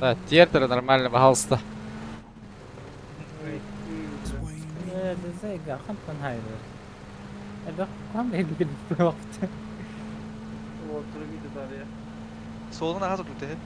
Да, тиэртэрэ нормально, пожалуйста. Суолун аха тутут эһи.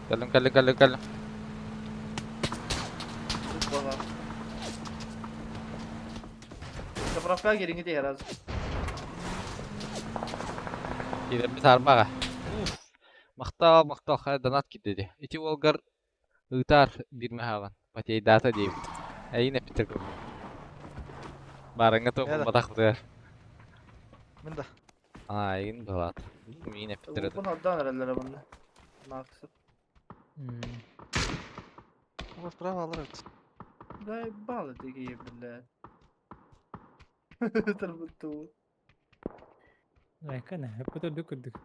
Кэллим, кэллим, кэллим, кэллим. Заправка кириҥи раз. Киирэммит арбаҕа. Махтал, махтал, хайа донат киирдэ дии. Ити уолгар ыытаар биир мөһөөҕүн, потейдаата диэбит. Эйигин эппиттэр курдук. Баарыҥҥа туох булбатах бытыгар. Мин да. Аа, эйигин быһалаата. Миигин эппиттэр этэ. Уупун ордоон эрэллэрэ манна. Макс. Вот справа алар эбит. Заебал это киһи, блядь. Турбуттуу. Айкана, өппөтө курдук.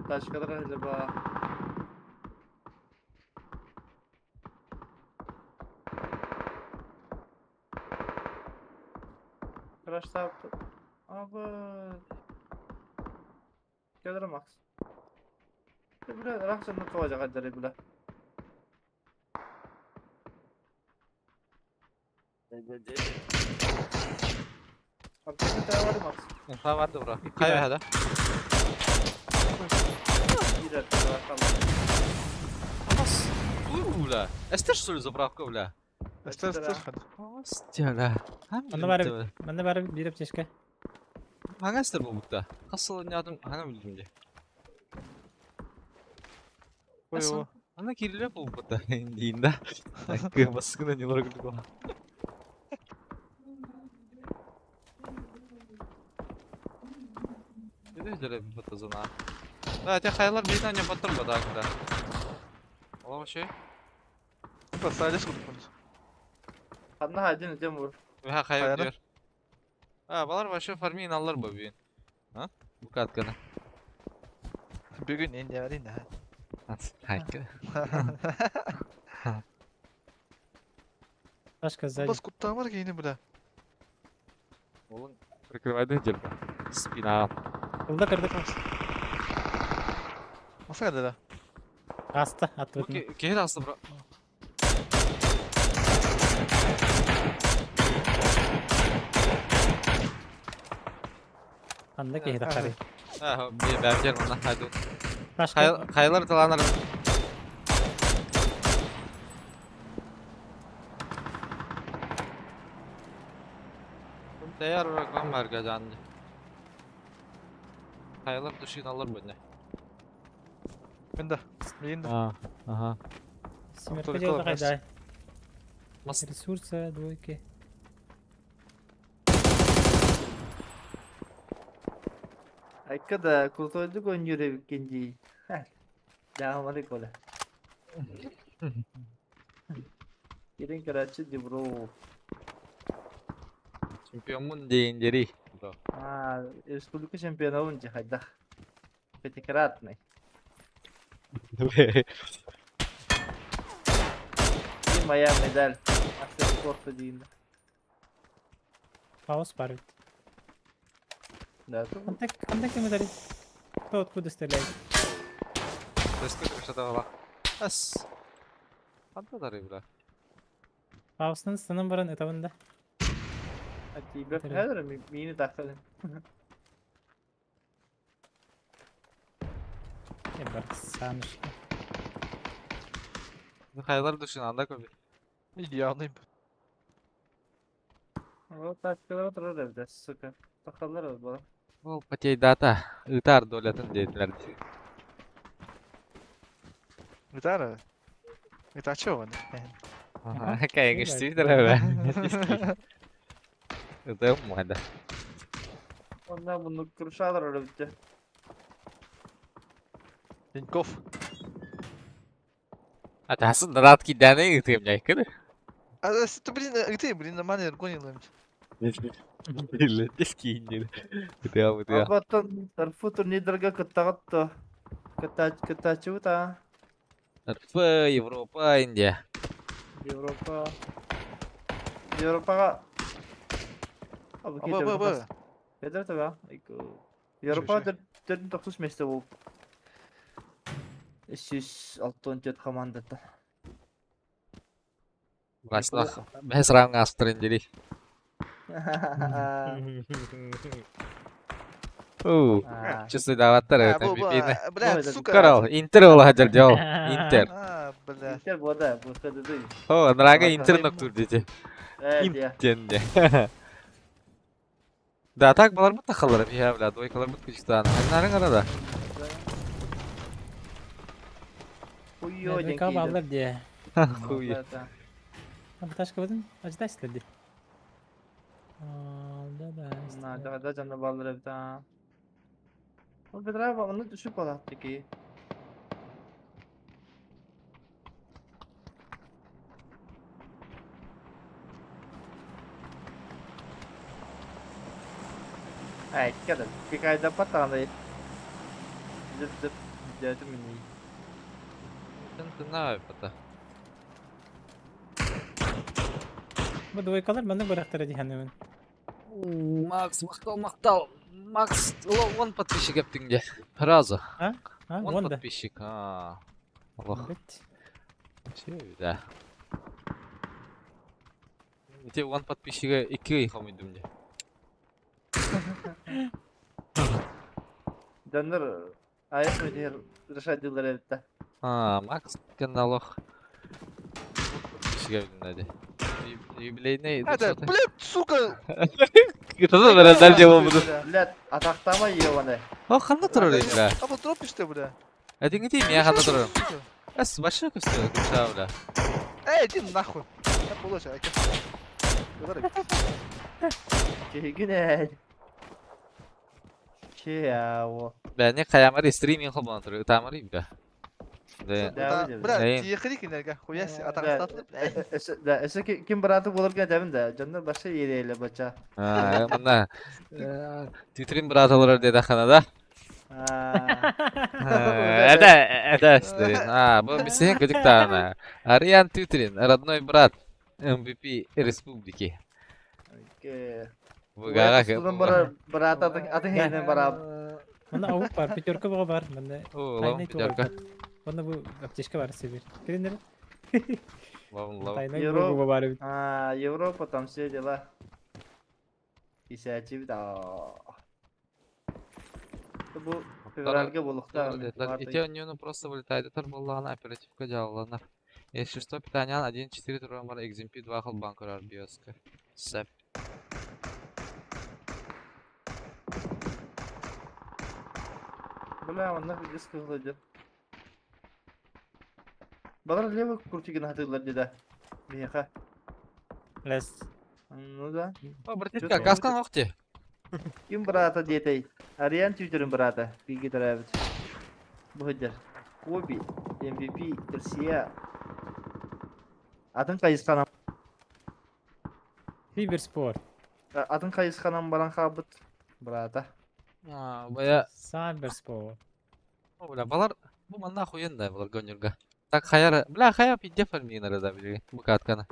Тачкалар acaba? Crash yaptı. Abi. Gelirim Max. Бля, рахсанна туожа бля. Аптека var Max. Инфа бар да бро. Хайа хада. Bir dakika daha kaldı. Бас. Бля. Эстер что ли заправка, бля? Эстер, эстер хад. Стяля. Манна бары, манна бары биир аптечка. Хаңа эстер болбутта. Хас сыл нядым хаңа билдим де. Ой, о. Ана кириле болбутта. Дейін да. Баскына не бар күлдік. Неде жере бата зона. Да, те хайлар бейден не баттыр ба да куда. Ола вообще. Поставили сколько Ханна хадин өтем бур. Ха хайыр Хайана? diyor. Ha, балар вообще фармин аллар ба бүгін. Ha? Bu katkana. Бүгүн энэ ярин да. Хайка. Пашка сзади. Бас куттаан бар кейини бля. Олың прикрывайды жерді. Спина. Ылда кырдык. Маса да. Аста, аттыбытын. Кehir асты бро. Анда киһи тахтары. Ha, bir бәбжер мына хайду. Пашка. Хайлар таланар. Таяр ракам бар гаданды. Хайлар душин алар бөне. Мен да. Мен да. А, ага. Семерка Только дело лопасть. кайда. Мас Ресурсы, двойки. Айка да куртойдук ойнуур эбиккин дии. Жаамары кола. Кирин короче дебро. чемпионмун дейіндері. Бро. А, республика чемпионовын жахайдах. Пятикратный. И моя медаль. Мастер спорта дейін. Хаос бар бит. Да, тут Контакт, контакт медали. Кто откуда стреляет? Төскө көшөдө бала. Ас. Кандай бля? Хаостан станан баран этабында. А тебе хәҙер мине тахтадым. Е, бар санышка. Хайлар душин анда көп. Идеальный. Вот тачкалар турар эбит, сука. Тахалар бала. Ол потейдата. Ытар долятын дейдилер. Гитара. Это чё он? Ага, кайгы штидер бе. Это мада. Онда буну крушалар эбит. Тинькофф. Атасын донат киирдээнэ ыытыам дьайкыны. А, ты, блин, ты, блин, нормально гонил. Биллэттис кииннир. Ытыам, ытыам. Абаттан РФ турнирдарга кыттаҕыт дуо? Кыттааччыбыт аа? РФ, Европа, Индия. Европа. Европаҕа Б, Б, Б. Бедер таба. Европа төрдүн тохсус месте болуп. 364 командата. Мрачнах. Бэс ранг астырын дери. Уу, часы даваттар это MVP-ни. Бля, сука. Карал, Интер ола хадьар дьол. Интер. А, бля. Интер бода, бу ХДД. О, нрага Интер ноктур дети. Интенде. Да, так балар бут тахалар, я, бля, двойкалар бут күчтан. Аннарын арада. Хуё Двойка ден баллар дии. Хуй. Ташка бутын аждайсыздар дии. Да, да. Да, да, жана баллар эбит аа. Ол бедра оны түшүп алат таки. Ай, кадыр. Пикайда патаны. Зып зып дәтім мені. Тын пата. Бу двойкалар маннык бырахтара дии саныыбын. Макс, мактал, мактал. Макс, он подписчик эптиңде. Сразу. А, Он вон да. подписчик. А. Аллах. Бит. Да. Ити он подписчига икки ый хомуйдум де. Донор аяқ өтер решать дилер эбитте. А, Макс каналох. Подписчига билинеди. Юбилейный. Это, блядь, сука. Кытата берендер же болбуду. Блядь, атақтама ебаный. О, ханна турар бля. А вот дропишь ты, бля. Этиңити мен ханна турар. Эс башы көстө күча бля. Эй, иди нахуй. Я получаю, айка. Чегинен. Чеао. Бәне каямари стриминг холбон турар. Тамари бля. Да. Бля, тиехали кинерге, хуя себе, атақстатып, бля. Да, эсе ким браты болар кен дәбин да. Жандар башы ерейле бача. А, мына. Твиттерин брат алар деди ханада. Это, это, А, бу бисен көтүк Ариан Твиттерин, родной брат MVP Республики. Бугага. Брат атын хейнен барап. Мында ауып бар, пятерка буга бар. Мында О, лавын пятерка. Онда бу аптечка бар себер. Киринер. Лавын, лавын. Тайный буга бар бит. А, Европа там все дела. Исәчи да. Бу февральга булыкта. Ити оньону просто вылетает. Это была оперативка жалаланар. Если что, питание 1.4 туран XMP 2 хол банкурар биоска. Сеп. Бля, он нахуй диск кылды. Балар левый крутигин хатылар деда. Беха. Лес. Ну да. О, братишка, каскан охти. Ким брата детей? Ариан Твиттерин брата. Биги тарабит. Бұхыдыр. Коби, MVP, Россия. Атын қайысқанам. Киберспорт. Атын қайысқанам баран қабыт. Брата. А, бая. Сайберспорт. О, бля, балар. Бу манна охуенно да, балар гонюрга. Так, хаяра. Бля, хая пидде фарминара да, били. Бу каткана.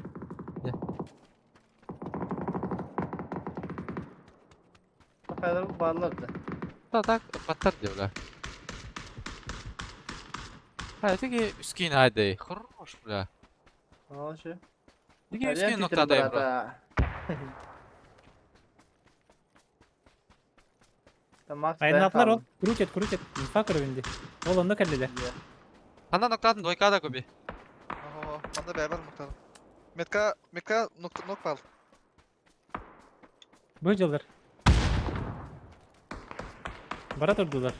Хайдар барлар да. Да, так, баттар де, бля. А, это үскин айдай. Хорош, бля. Шы. Диге үскин ноктадай, бро. Айнатлар ол крутит, крутит. Инфа көрүнде. Ол онда кәллелер. Хана ноктатын двойка да көби. Ого, анда бәбәр муктар. Метка, метка нок нок бал. Бу жылдар. Бара турдулар.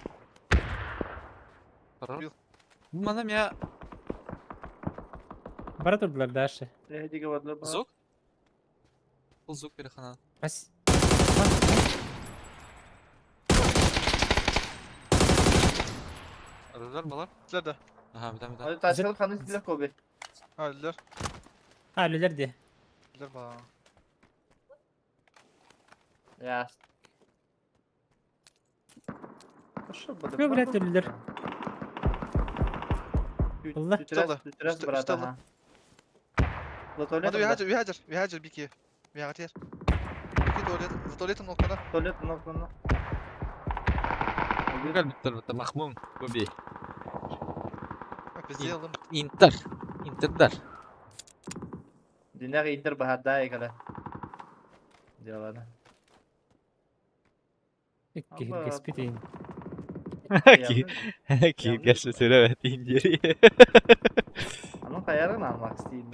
Мана мя Бара турдулар дальше. Звук? Бұл звук перехана. Ас. Арылар балар? Силер да. Ага, битам, битам. Али ташкал ханы силер көби. Ha öldüler. А, өлүлэр дии. Öldüler bana. Я. Пошел бы. Чё, блядь, өлүлэр? Ылла. Түтрәс, түтрәс, Үстэ- брат, үстэ ага. За туалетом, Hadi да? bir hacer, bir hacer bir iki. Bir hacer. İki tuvalet, tuvalet noktada. Туалет, ну, ну, ну. Бу кэлбиттэр бытта махмун Гоби. Bak biz aldım. Интер. Интердар. Динер Интер баһардай кэлэ. Дело. Икки киргэспит Кииргэс сүрэ индири. Аны хаярын алмак истейм.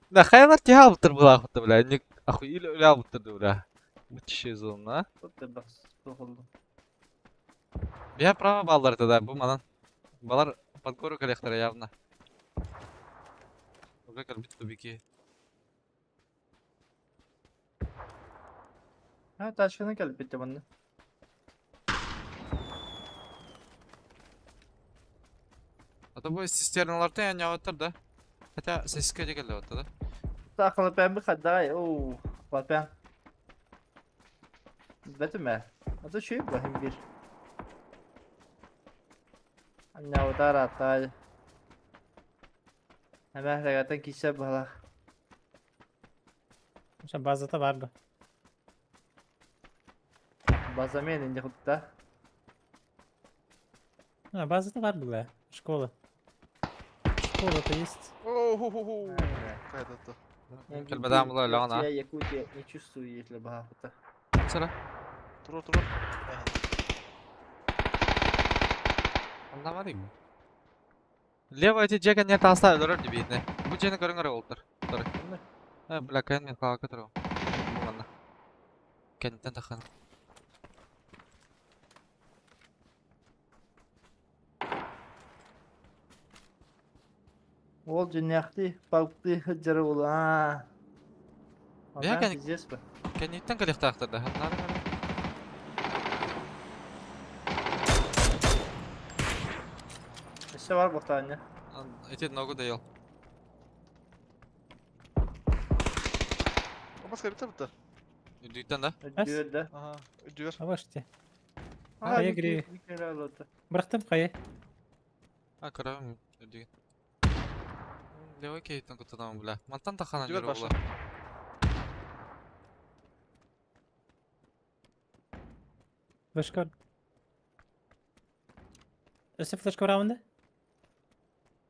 Да хайлар тиха алыптыр булаахыты бля. Не ахуили үлэ алыптыр бля. Мытшы зона. Тут ты бах тухулду. Бия право баллар да бу манан. Балар подгору коллектора явно. Уже кэлбит тубики. Ha тачканы келип битте мында. А то бу цистерналарда я не да? Хотя сосиска дегелде вот да. Тақылып бән bir хаддай. Оу, батпен. Бәтіме. Аты шөй бахим bir. Анна удар атай. Әмә рәгәтен кисә бала. Ошо базата бар бу. Базамен инде хутта. А, базата бар была. Школа. Школа-то есть. Оу-ху-ху-ху. Kaydattı. Кэлбэдээн була өлөҕүн, а? Я Якутия не чувствую, если баха хутта. Сара. Durur durur. Anlamadım. Лево эти джека не таста өлөрөр дибитне. Бу жени көрүңөр олтор. Тор. Э, бля, кайын мен калака туру. Бу манна. Кенттен тахан. Ол жинякты, палкты хыджары ула. Бия кән- Пиздец бы. Кенттен калехтаахтар да. Нары нары. Эше бар бухтаня. Эти ногу доел. Olmaz bitti bitti. Үрдүктен да. Дүрдә. Aha. Ödüyor. Абаште. Ага, Кая кире? Бырахтым кая. А, көрөм үрдүгүн. Лево кейттен кутанам бля. Мантан тахана Жүгөр жүрө башы. була. Флешка. Өсө флешка барамын да?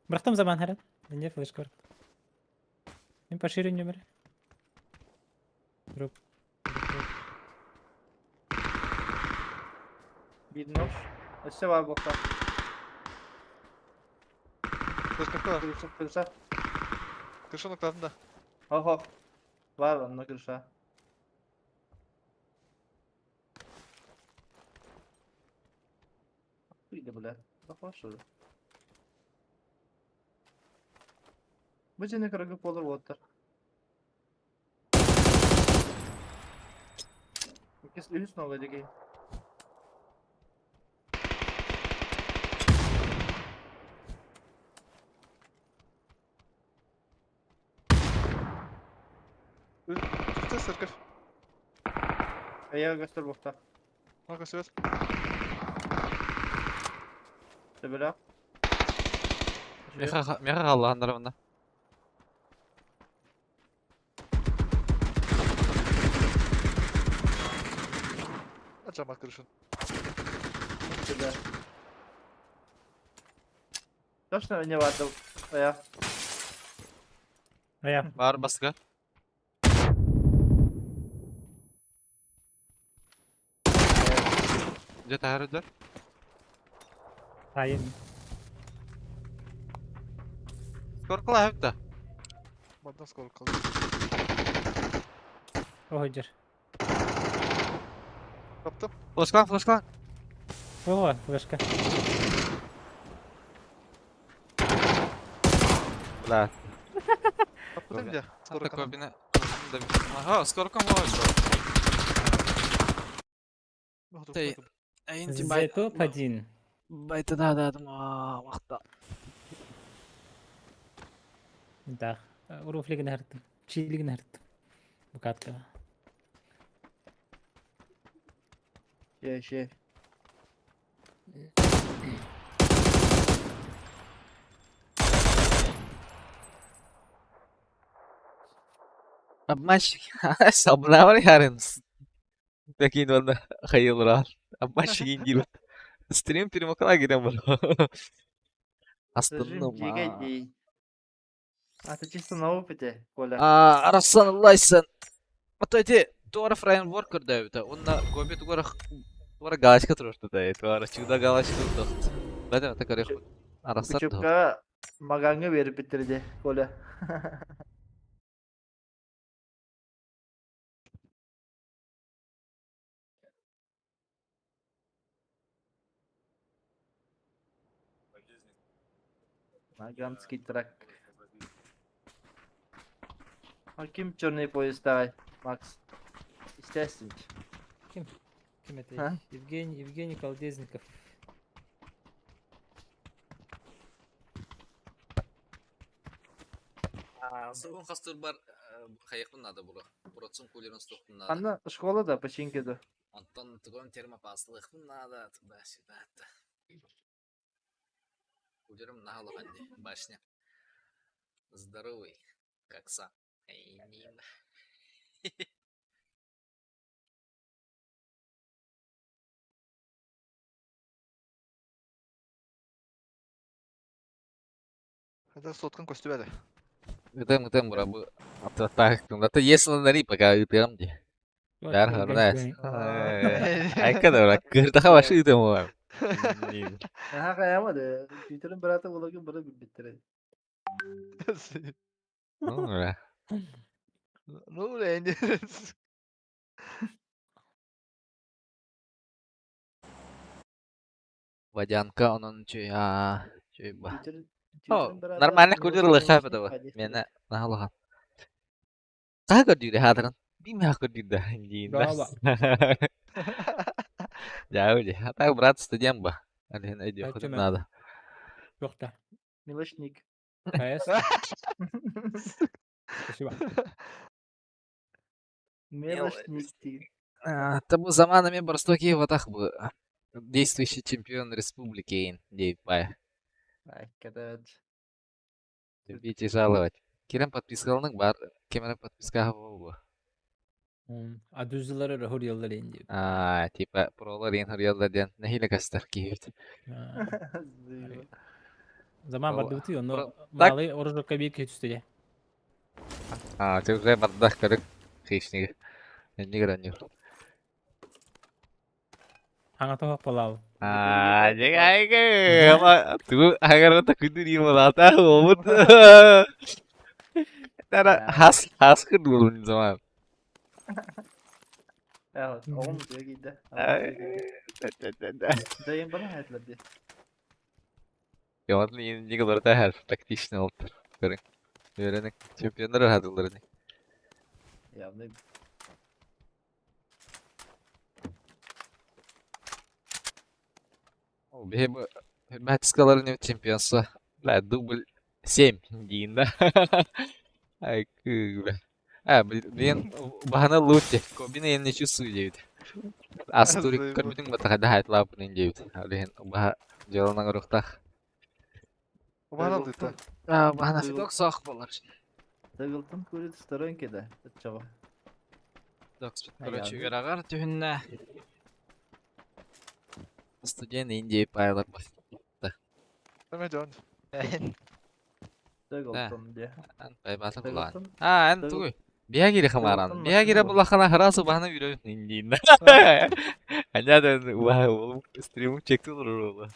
Бырахтым заман харан. Не флешка бар. Мен пошире нөмір. Дроп. Дроп. Bir нож. Эше бар бухта. Kırk var. Kırsa, kırsa. Kırşı noktalarında. Hop hop. Var онда kırsa. Хуйда, блядь. Захвашиваю. Бу жени кыргып болор боттар. Кес үс нога деги. Üstte sırkır. Аяга göster бухта. Arkası evet. Төбелә. Меха меха аллахандар мында. Açama kırışın. Төбе. Точно не барды. Ая. Ая. Бар баска. Где тахар Айын. Скоркала хепта. Madden skor kaldı. Охожер. Kaptım. Флешкалан, флешкалан. Ого, флешка. Бля. Kaptım değil mi? Skor Такой kaldı. бина. Ага, скоркам ловишь. Ты- The топ 1. Байта да да, махта. Да. Уруфлигин хартым. Чилигин хартым. Букатка. Че, че. Обманщик. Обнавали Харин. Такие ладно, хайыл рал. Обманщик индил. Стрим перемокла гирем был. Зажим Астынным. дии. А ты чисто на опыте, Коля. Арасан Лайсон. Ото эти туара фреймворк көрдөбүтэ. Онна Гоби тугара туара галочка турар да туара чуда галочка турдохт. Бәдем это көрөх. Арасар до. Учебка маганга берип битирди, Коля. Маганский трак. А ким черный пояс давай, Макс? Естественно. Ким это? А? Евгений Колдезников. Сугун хастыр бар хайыкпын надо было. Процун кулерин стохпун надо. Анна школа да, починки да. Антон тугон термопаслыхпын надо туда-сюда. Кулерим нагалаханди башня. Здоровый, как сам. Эй, Нина. Это соткан көстүбэдэ. Ытым ытым бу Ата если нари пока ытым ди. Бәр харнас. Айка да кырдаха башы ытым бар. Аха каямады. Твиттерин браты олагын бары биттири. Ну, Ну, лэнди. Водянка онон чүй а чүй ба. О, Нормально кулер лыха бу. Мена нахалахан. Та көрдүрэ хатырын. Бим ха көрдүрдэ. Браво. Жау же. А так брат студент ба. Алин айди Айтчы хотим мен. надо. Жоқ та. Милошник. КС. Спасибо. Милошник ти. Тому заманами Барстоки вот ах бы действующий чемпион республики Дейпай. Ай, когда Любите жаловать. Керем подпискалның бар. Кемере подписка болу. А düzlere hur yıllar indi. А, типа пролар ен хурьялар ден нехиле кастар киют. Zaman Ол- барды бітті, оны так. малы оружокка бир кетүстү А, ты уже бардах көрүк хищник. Не граню. Аңа тоқ болал. А, жегайга. Ту агар та күдүри болата обут. Тара хас хас күдүрүн заман. Evet, oğlum diyor gidi. Dayım bana hayatladı. Яман нигыларда хәл тактичный олтыр. Көрүң. Үйренек чемпиондар хадылар. Ya ne Бэтскалар чемпионство. Да, дубль 7 дейін да. Ай, күбі. А, блин, бағана лути. Кобина я не чувствую дейді. Астурик көрбүтүң батаға хайтлап дейді. Блин, баха жаланан рухтах. Убарал дыта. А, бағана фидок соқ болар. Тыгылтым көреді сторонки да. Чего? Короче, ярагар түһүннә. Студент Индии пайлар бар. Эме жон. Тыгылтым де. Ан пайбаты булан. Тыгылтым. А, ан Тыгыл- тугуй. Биягири хамаран. Тыгылтым Биягири машина булахана харасу бахана бирөө Индиин. Аня да ва стрим чекти олор.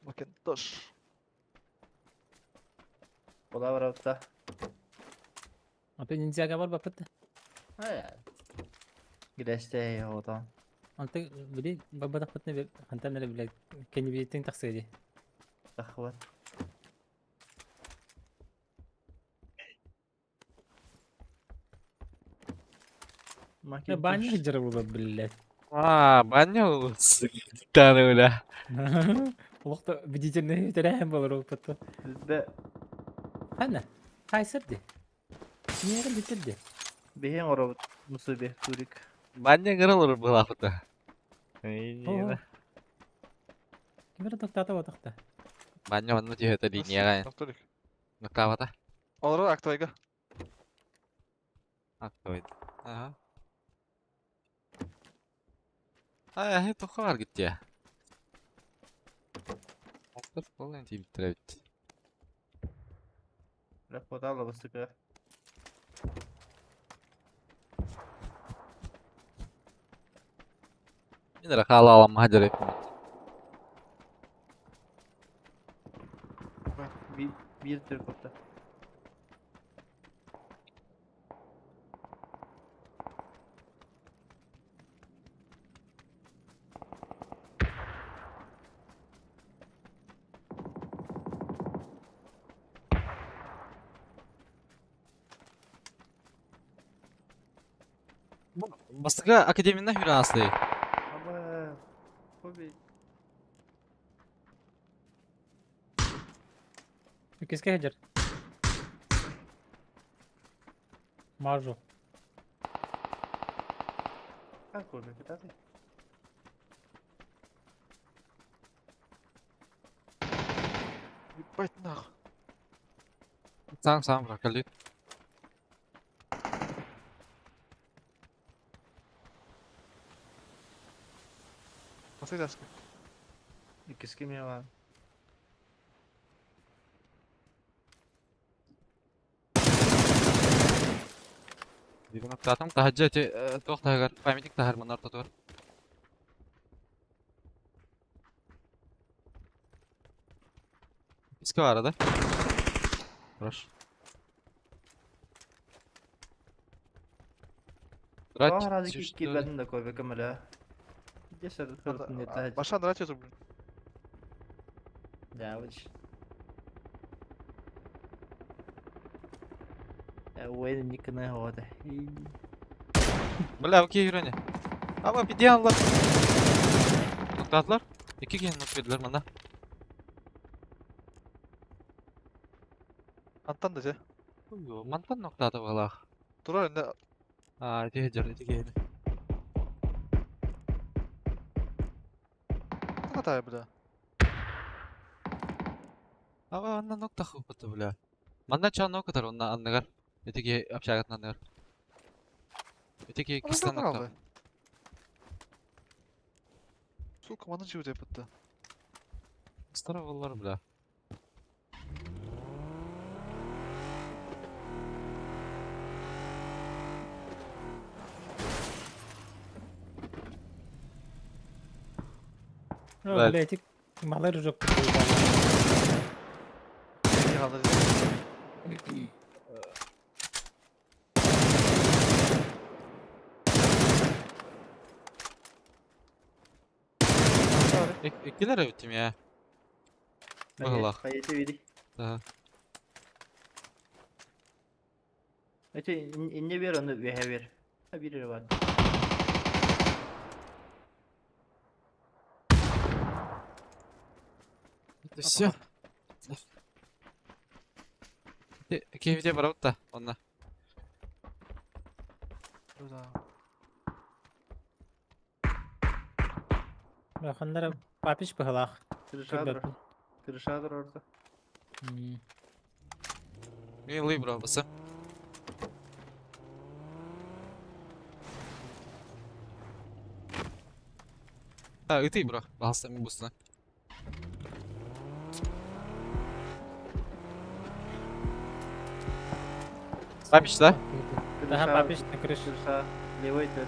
Макинтош. Бола барапта. Аты ниндзяга бар бапыт. Гресте одан. Анты били бабадак бытны хантан эле биле кени биттин таксыды. Тахват. Баня жыры болот биле. А, баня улус. Таны ула. Олох да бдительный тэрээһин буолар опыт. Бе Ханна? Хайсыр ди. Киниэхэ бүтэр ди. биһиэн оробут мусуби турик. Баня гырал быһалаахыта. Оо. Ким эрэ токтаата буотахта. Баня манна түһэтэ линияҕа. Нохтолик. Ноктаабата. Олорор актовайга. Актовай. Ага. Ай, тоққа бар гиттия. Оттор болан тиибиттер эбит. Рапотала высоко. Мин эрэ хаала аламмаха дьарыйппын. Биир түркутта. Бастакы академияна хүрэн астый. Аба, хоби. Иккискэ сылдьар. Мажу. Как уже, китаты? Ебать нахуй. Сам сам браколит. Nasıl таска? Иккискэ мева. Биир ноктаатым таһырдьа ити туох таһыгар памятник таһар манна ортотугар. Иске баара да? Хорош. Тоҕо араады киирбэтин да койбе көмөлө. Десер хырытын это. Баша драть блин. Да, вот. Уэйн никына хода. Бля, окей, юрани. Ама пидианлар. Ноктаатылар. Икки киһини нок бердилер манна. Антан да же. Мантан ноктаата баҕалаах. Турар инде Аа, ити сылдьар, ити киһини. хатая бля. Ама анна нок тахыппыта, бля. Манна чаа нок ытар онна анныгар. Ити киһи общагатын анныгар. Ити киһи кистен ноктаат. Сука, маны жив деп бітті. Стара боллар, бля. О, Блядь. блядь, малый ружок. Не қалды. Иккилэр эбиттим я. Быһылах. Хайete види. Да. Эти инне бер оны веhe бер. Ha biri var. Это все. Киһи барабыт да, онна. Да. Ханнара папич быһылаах. Крышадыр. Крышадыр orada. Мин лый бро, баса. А, ытый бро, пожалуйста, мен бустuna. Папич, да? Ага, папич на крыше. Крыша. Левой театр.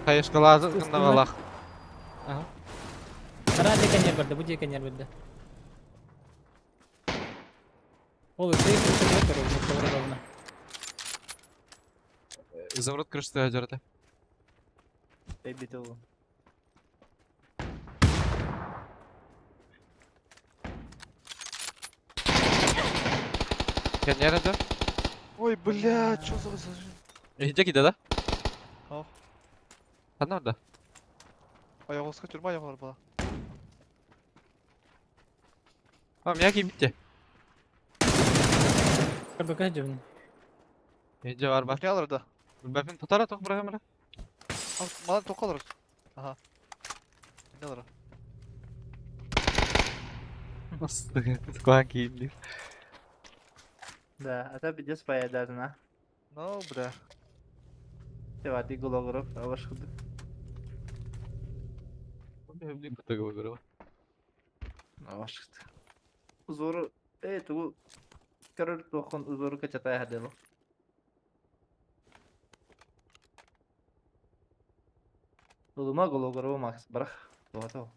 Хаешкалаазы Үстүнэ. гыннагалах. Ага. Ара деканер барды, бу деканер барды. Ол өтө крыша көрөр, ровно. Изумруд крышты ажарата. Бэби ол. Кеннер да? Ой, бля, чё за зажим? Эхиде киде да? Ох. Ханна барда? Ойоҕоско тюрьма ойоҕор була. А, меня кийбитте. Көрбөкө сылдьабын. Эдже бар бар. Не алар да? Билбэппин тутара тоқ быраҕам эрэ. Мана тоққа алар. Аха. Не алар? Куһаҕан киһи Да, это пиздец поедать, на. Ну, бля. Тевати гологров, аваш курдук. Аваш курдук. Узору, тугу көрөр туоххун узору качатая хадelo. Улума гологрова Макс барах. Тугато.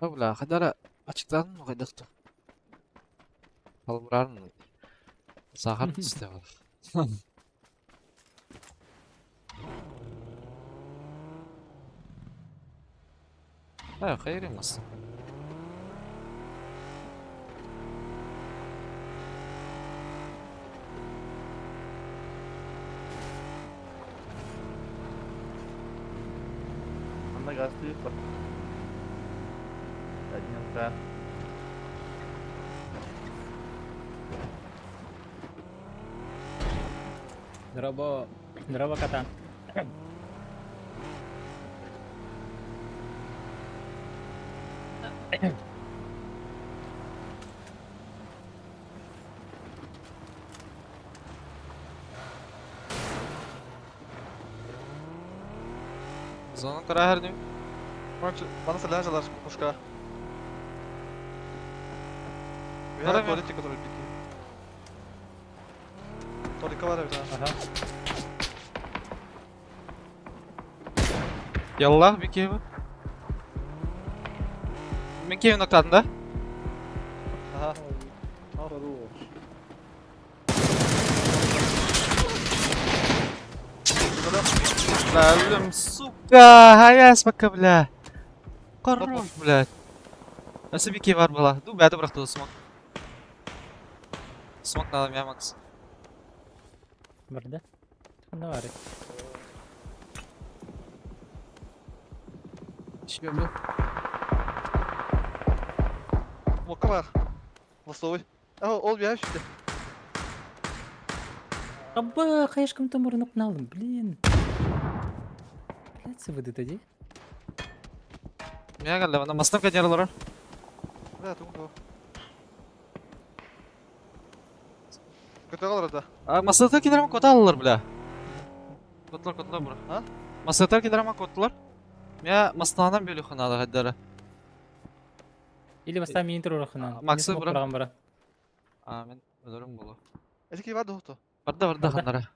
Бля, хадара ачыктаан хайдахту. Халбырарын сахар түсте бар. А, хайрымас. Манна газ бар. Однёнка. Дроба. Дроба кота. Зона карахар дим. Мана стреляжалар кукушка. Я Здорово. туалете, который бики. Толика бар эбит, Ага. Яллах бикеви. Мен кевин октадым да? Ага. Хорош. Бля, өлім, сука, хаяс пока, бля. Хорош, блядь. Nasıl bir var bala? Dur бәді бырақты смок. Смок надо меня, Макс. Барда. Ханна бар. Еще был. Мокка бар. Ластовый. А, ол бия şimdi. Аба, хайышкам там мурнук налым, блин. Блядь, выйди тоді. Меня geldi bana mastam kaçarlar. Бля, тугу. Көтө алар да. А masada kiler ama kota alırlar бля. Kotlar kotlar bura. Ha? Masada kiler ama kotlar. Ya mastandan bölü xanada haddara. Или баста мин тур ханан. Максы бра. Бра. Бра. А мен ölürüm bulu. Эти бар да хото. Барда барда Барда. ханара.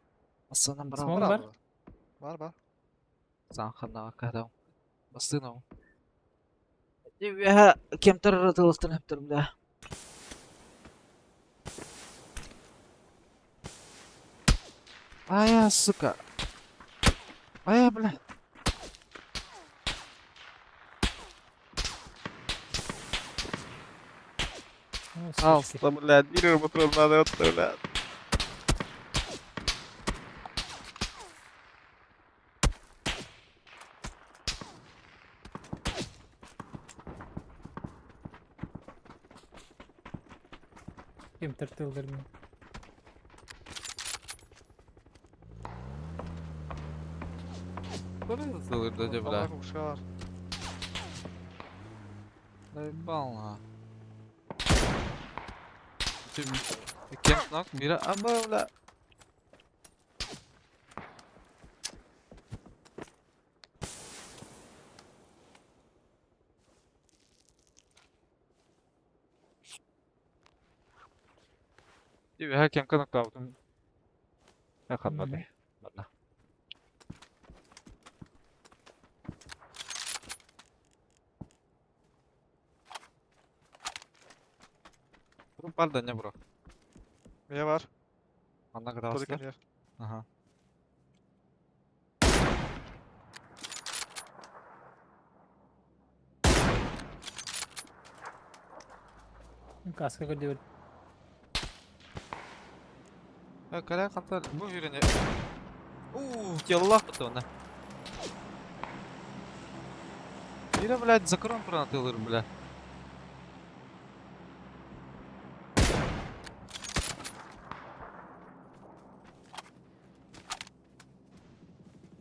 Mastandan бара. Смок бар? Бар бар. Сан ханага кадам. Бастыным. Ya кемтер тылыктан хептер бля. Ая, сука. Ая, бля. О, сучки. Алста, блядь, бир патрон надо, блядь. Кем тартылдыр мен. Куда бля? Кукушка бар. Заебал на. Кем нок, бира, аба, бля. Кем канак табытым. Ханнады. Ладно. Бар да не бро. Мия бар. Анна кадавасылар. Толика нер. Ага. Каска көрдө. Кэлэ хантан бу үрэни. Уу, телолаах бутуна. Ира, блядь, закрон пронатылыр, бля.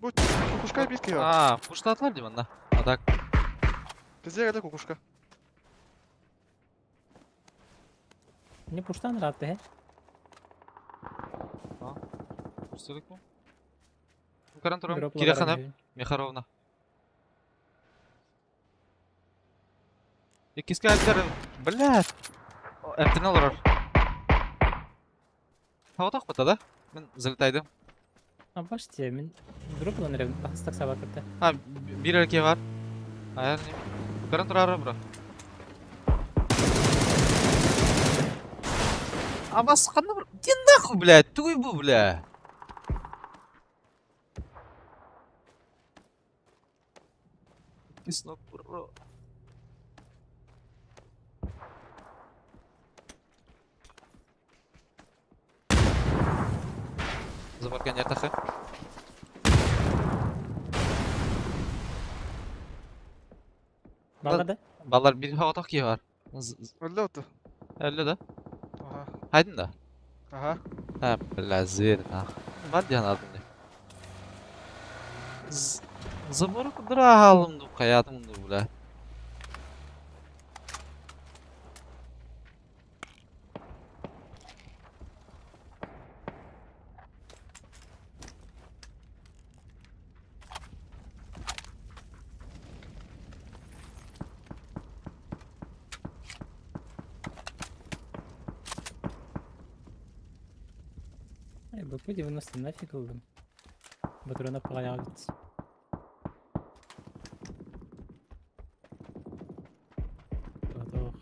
Бу кукушка биир киһи бар. А, пуштаатылар дии манна. А так. Везде кэлэ кукушка. Не пуштан ыраатта иһэ. Пустилик бу. Көрөн турам. Дроп Кире лабара ханап. үһү. Михаровна. Иккискэ альтер, блядь. Эмтэнэ олорор. Тоҕотохпута да? Мин залетайдым. А баште, мин дроп ылан эрэбин тахыстак сабакыта. А, биир эркиэ бар. Айар Көрөн турары бро. Абас ханна бр... Иди нахуй, блядь, тугуй бу, бля. Киснок, бро. Забаркан ятахы. Баллар да? Баллар бир хаватах ки бар. Өллө оту. Өллө да? Аха. Хайдын да? Аха. Ha, бля, зверь нах. Бар диэн адым не. Забору кудра алым ду каятым ду, бля. Эй, БП-90 нафиг ылдым. Батурана паҕайаҕа бит. Тоох.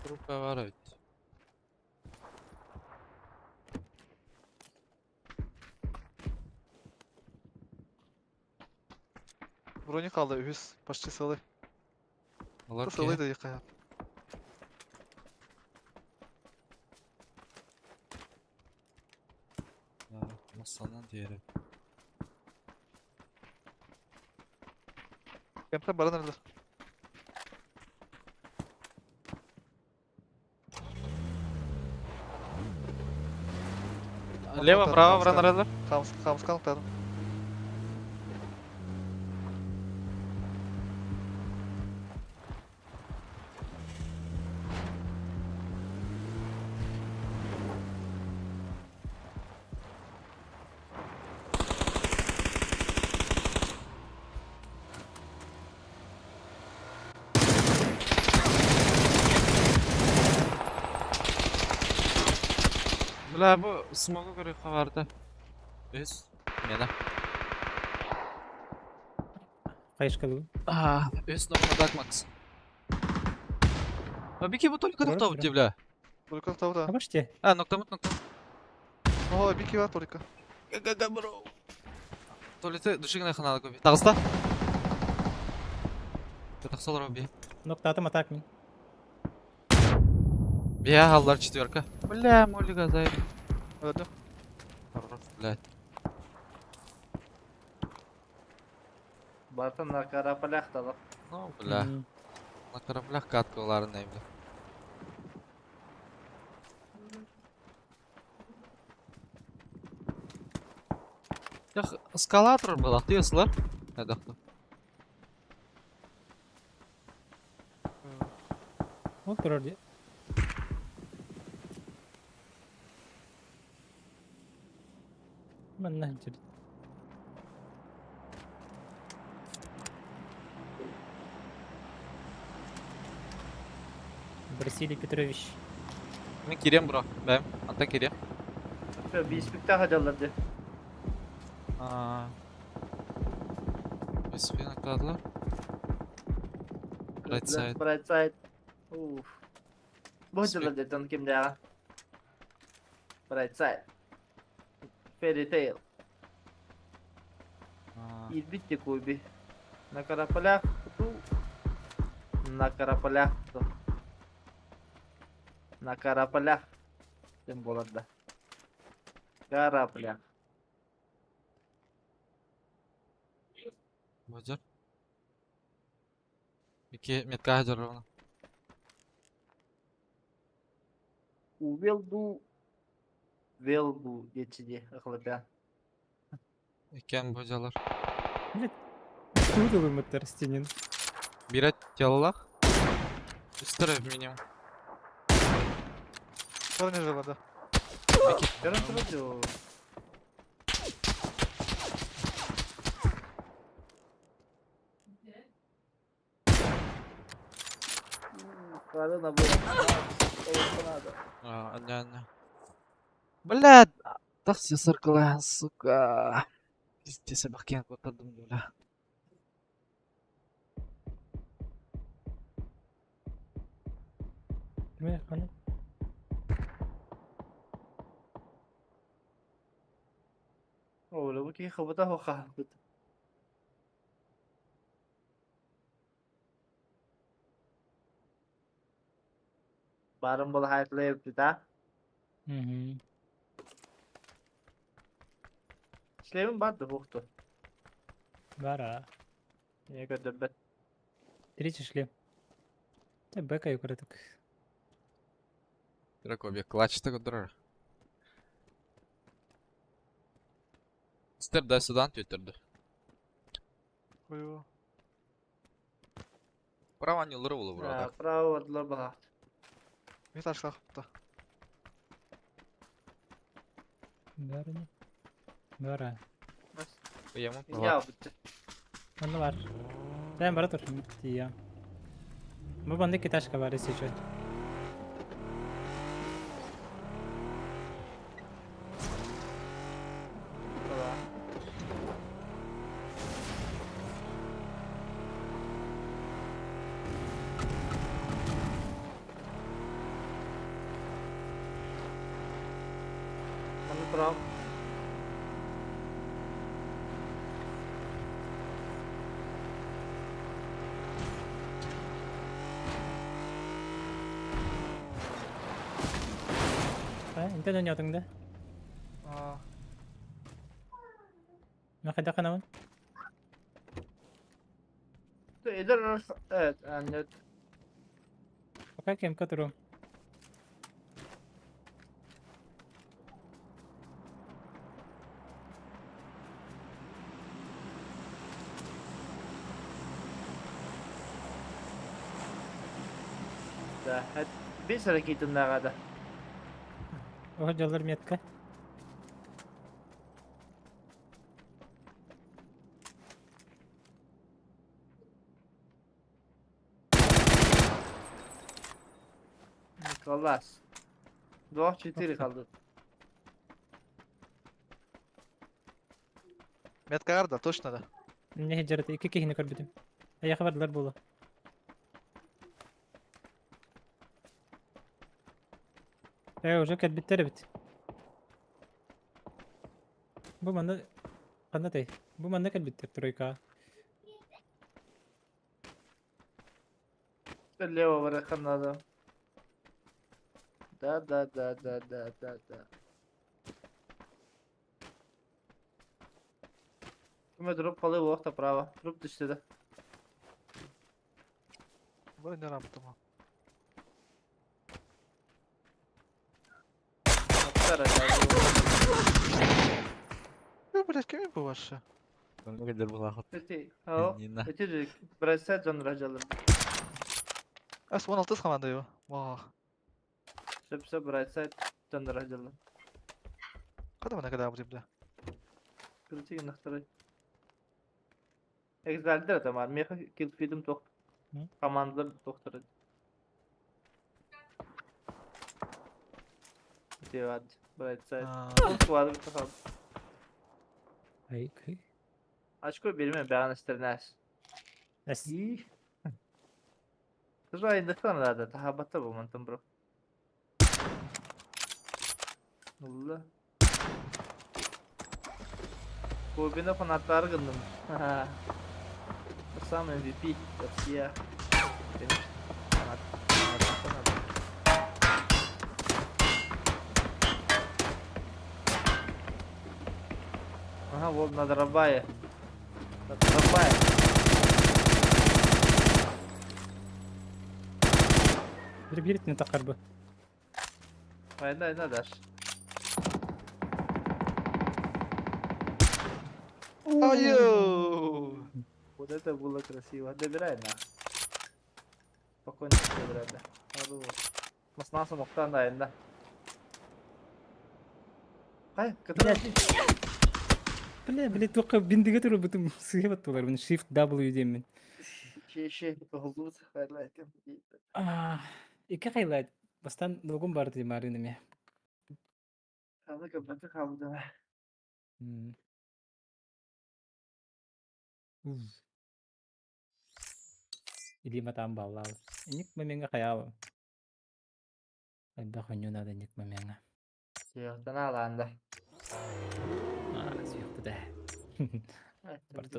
Группа бар эбит. Броня хаалла үһүс. Почти сылы. Олор Сылы киһи. да якая. Массанан диэри. Кемтен баран эрэллэр. Лево, право, баран эрэллэр. Хамс хамскан уктадым. Бля, бу смогу көрүөххэ барда. Үс. Мена. Хайышкалыы. А, үс норма так, Макс. А бики бу только Бро, токтообут бро. дии, бля. Только тавда. А баште. А, ноктамыт, ноктамыт. О, бики бар только. Га-га-га, бро. Туалеты душигына ханала көбі. Тағыста? Тақсалар би. Ноктаатым атак мин. Бия аллар четверка. Бля, моли газай. Өлдүм. Хорош, блядь. Бартан на кораблях талап. Ну, бля. На кораблях каткаларын бля. Ях, скалатор был, ты слар? Эдахты. Ол турар дии. Манна сылдьар. Василий Петрович. Мен кирем, бро. Бэм, антан кирем. Все, биспикте хадалар ди. А. Беспен накладылар. Right side. Right side. Уф. Бу хадалар ди, тон кимдээҕэ. Right side. Fairy tale. Иирбит декуйби. На караполях ту. На караполях ту. На караполях. Диэн буолар да. Караполях. Бадьар. Икки метка дьоруона. Увел дуу, вел дуу диэччи дии ыкылытыан. Иккиэн бадьалар. Тугу ылыммыттар стенин. Биирэ телолах. Үстэр минимум. Броня жила, да. Көрөн турар дуу. Хары набор. Надо. А, не, не. Блядь! Тахси сыркылаан, сука. Пиздец, бахкиан куттардым бля. Кими ханы? Оля, бу киһи хабыта хаалбыт. Баарын балаһаайтлай эбит а. Мгм. Шлемин бар да буохту. Бара. Ийэ көрдөрбөт. Третий шлем. Та бэка юкратык. Дракобе клатчта көрдөрөр. Үстэр да судан түттөрдү. Ой, Право не лыры булу А, бро. Право бардылар балаһаат. Bir taş kalktı. Бара не? Бара. Уямы. Инья бутты. Онно бар. Тэн бара тур. Тия. Бу банды киташка бар если чё. Бала. Манна турам. А, интен ойнотуң да. Aa, Махайда канамын. Эдэр evet, аннет. Пока кемка туру. Да, бес ракетыннагада. Ого жоллар метка. Николас. 2-4 kaldı. Метка да, точно да. Мне хеджерат икки кихини көрбүтүм. Аяхы бардылар буолу. Э, уже кэлбиттэр эбит. Бу манна ханна тэй? Бу манна кэлбиттэр тройка. Лево барахан надо. Да, да, да, да, да, да, да. Кime drop kalıyor bu hafta bravo. Drop düştü de. Bunu ne yaptım ha? Hatta herhalde. Yok блядь, кими bu başı? Кедер булахыт. Öte, ha. Нина. Öte Brasel canır acalım. As 16 команда его. Вах. Söpse Brasel canır acalım. Kada ne kadar bu бля. Kritik noktaları. Exaldir tamam. Meha kill feed'im toxt. Hı? Komandalar doktoru. Devad. Brasel. Vardı bir takalım. Ай, кый. Очко берме бәғін істернәс. Эс. И. Жайындықтан да тахабатта бұл мантын бро. Улла. Кубина фанаттаары гынным. Сам MVP, Россия. Конечно. Фанат. Фанат. Ага, вот на дробае. На дробае. Бир бир тахарбы. Айда, айда, Даш. Айо! Вот это было красиво. Добирай, на. Спокойно добирай, да. Хорош. Маснаса мохтан да, да. Хай, который... Бля, бля, только биндиге туру бутум сыйып аттылар. Мин Shift W деймин. Шеше, голут, хайлайт. Икки хайлайт. Бастан ногум бар дии марын эме. Аны кабаты хауда. Илиим атаан бааллаабыт. Инник момеҥҥа хайаабын. Элбэх оонньуу наада инник момеҥҥа. Сиэхтэн аалаанда. Аа, сүөхтэ Барда.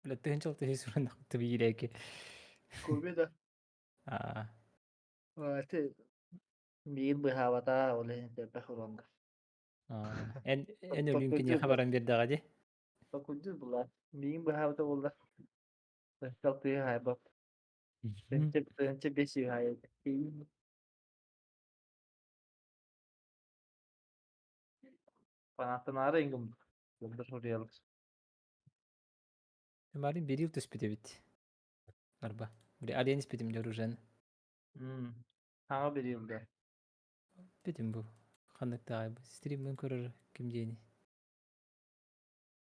Бля, тыһынчал тыһы суран тыбиирэки. Куби да. Аа. Ати биир быһаабата ол иһин элбэх уронга. Эн эн өлүүн киниэхэ баран биэрдэҕэ дии. Токуйдур була. Миигин быһаабыта буолла. Тыһынчал тыһы хаайбат. Тыһынча тыһынча бес хаайбат. Фанаттанаары иҥгим. Булда суруйалар. Марын берил түспүт эбит. Арба. Били алиен испитим дьор уже. Хаҥа берил да. Битим бу. Ханнык даҕай бу. Стриммин көрөр ким диэни.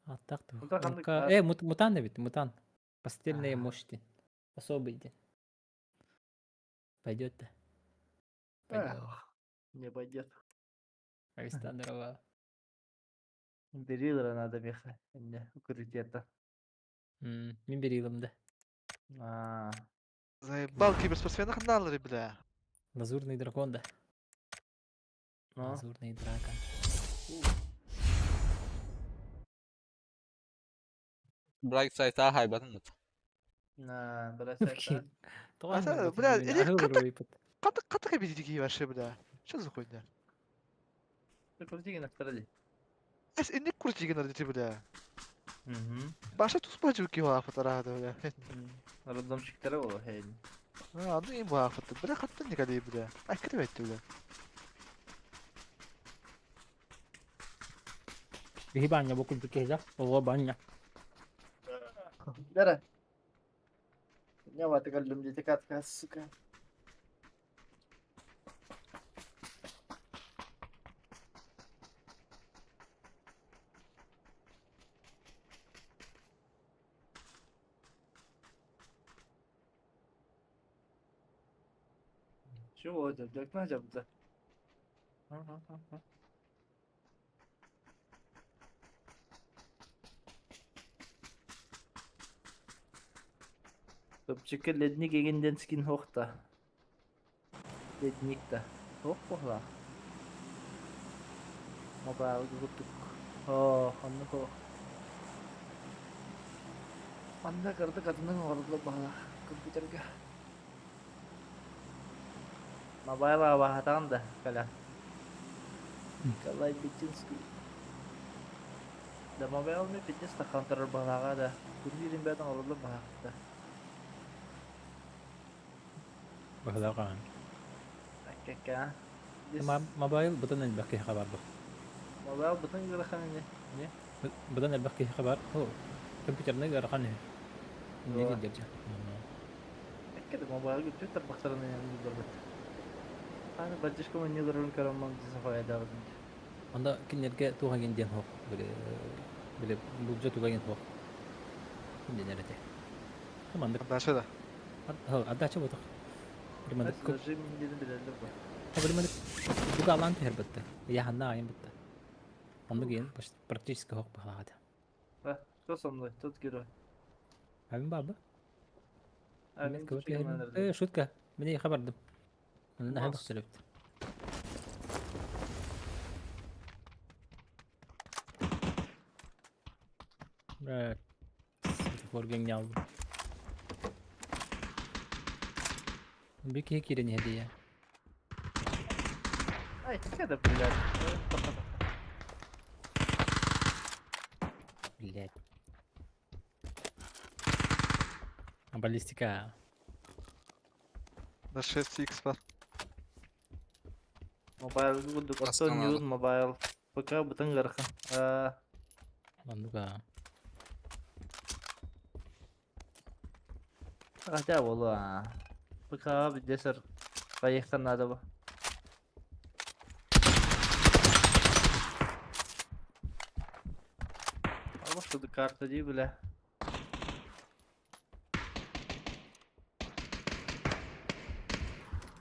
Аттах ту. Мутан ханнык Э, мутан эбит, мутан. Постельные мощи. Особый день. Пойдет да. Пойдет. Не пойдет. Александрова. Берилера надо меха. Не, укрытие-то. Мин берилым да. А. Заебал киберспортсменах налары, бля. Лазурный дракон да. Ну. Лазурный дракон. Брайт сайта хайбатын. На, брайт сайта. А, бля, или Ката ката кабидики вообще, бля. Что за хуйня? Ты крути на второй. Эс инник крути на дити, бля. Баша тут спать укива фотография, бля. Роддомчиктара буолла хейн. А, ну им бафат. Бля, хаттан никогда, бля. Ай, кривать, бля. Биһи баанньа бу курдук киһилэх, оҕо баанньа. Дара. Не ваты каллым дете катка, сука. Чего это? Для окна да. Топчика ледник эгинден скин хохта. Ледник да. Хох похла. Мобайл гутук. О, онну хох. Манна кырдык атынын оҕорула баһала компьютерга. Мобайл абаһатаҕын да кэлэ. Николай Бетинский. Да мобайл ми фитнес таххан турар баһалаҕа да. Күннүүрүн бэйэтин оҕорула баһаахта. Баһылаҕаан. Аккакка. Мобайл бытан элбэх киһиэхэ бар бу. Мобайл бытан ыарахан ини. Не? Быдан элбэх киһиэхэ бар. О, компьютерный ыарахан үһү. Инники дьэрдьэ. Акка да мобайлга түт тарбахтарын ньылларбыт. Аны бадьышка ньылларын көрөммөн десе хоядабын. Онда кинилэргэ туох эгин диэн суох. Били били булдьа туга эгин суох. Кинилэр этэ. Маннык Дальше да. Отдача ботох. Били маннык Даже миндерин билэллэр бу. Били маннык дуга алаан түһэр бытта. Яханна айын бытта. Оннук иэн практически суох баһаата. Кто со мной? Тот герой. Абин баба. А, мин Э, шутка. Мне хабардым. Онно наһаа бахсырыбыт. Бля. Светофор гениал. Бик киһи киирэн иһэ дии. Ай, это, блядь. Блядь. Баллистика. На 6х бар. Мобайл курдук, оттон Астанада. Ньюн мобайл. Пока бытын ыарахан. Манныга. Хотя буолуо. ПК бидесер поехать надо бы. А вот тут карта ди, бля.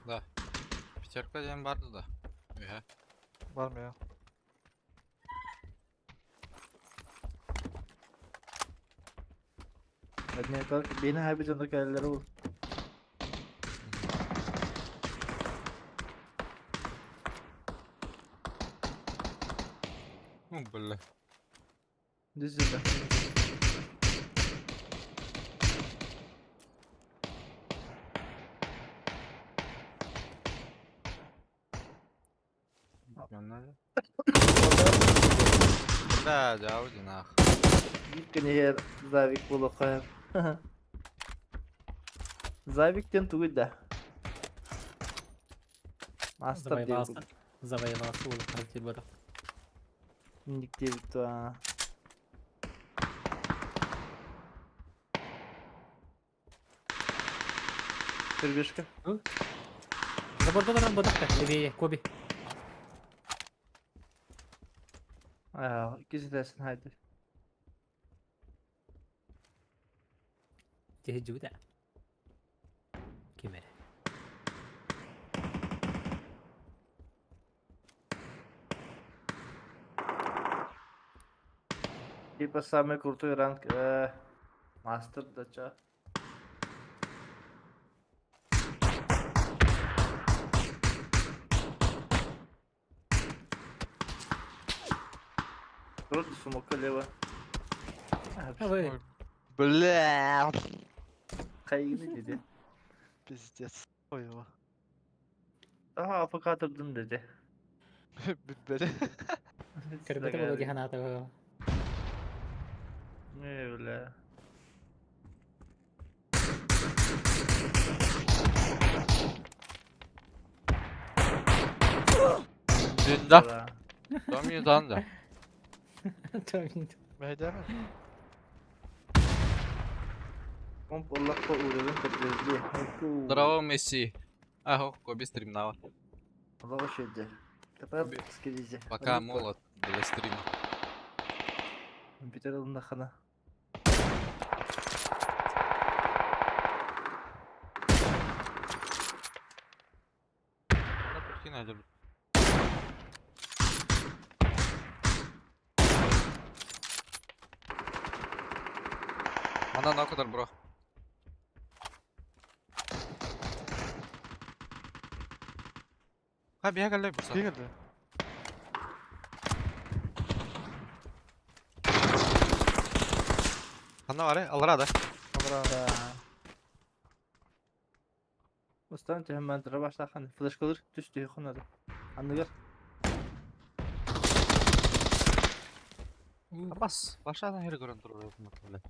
Да. Пятерка диэн барды да. Үһэ. Бар mı ya? Одни только бени хайбит онда кэллэр ол. Ну, бля. Düz да. Бля, дяуди нах. Биир күн Завик буолуохха. Завиктен тугуй да. Мастер Завоевался. диэбит. Завоевался ол халтир бар. Ник диэбит туа. Перебежка. Заборда баран бодақта. Левее, Коби. Аа, иккис этээсин хайды. Тихи жута. Кимере. Типа самый крутой ранг мастер да чё. Вроде сумока лево. А вы. Бля. Хайгины dedi. Пиздец. Ой, его. Aha AFK atırdım dedi. Бля. Көрбөтө боло диханата. Не бля. Динда. Том да. Томин. Мәйдәме? Комп Allah'la uğradım kadar. Здорово, Месси. Ага, Коби стримнала. Allah şeydi. Kapat Коби. скелизе. Пока молод для стрима. Компьютер alında хана. Да, прикинь, я люблю. Ана на кадар, бро. Ха, бия галле бурса. Кигелде. Ана варе, алра да. Алра. Да. Устан hemen başlaхан. Флешкалар түстü хонады. Анныгар. Бас, башадан хер көрөн туруп бля.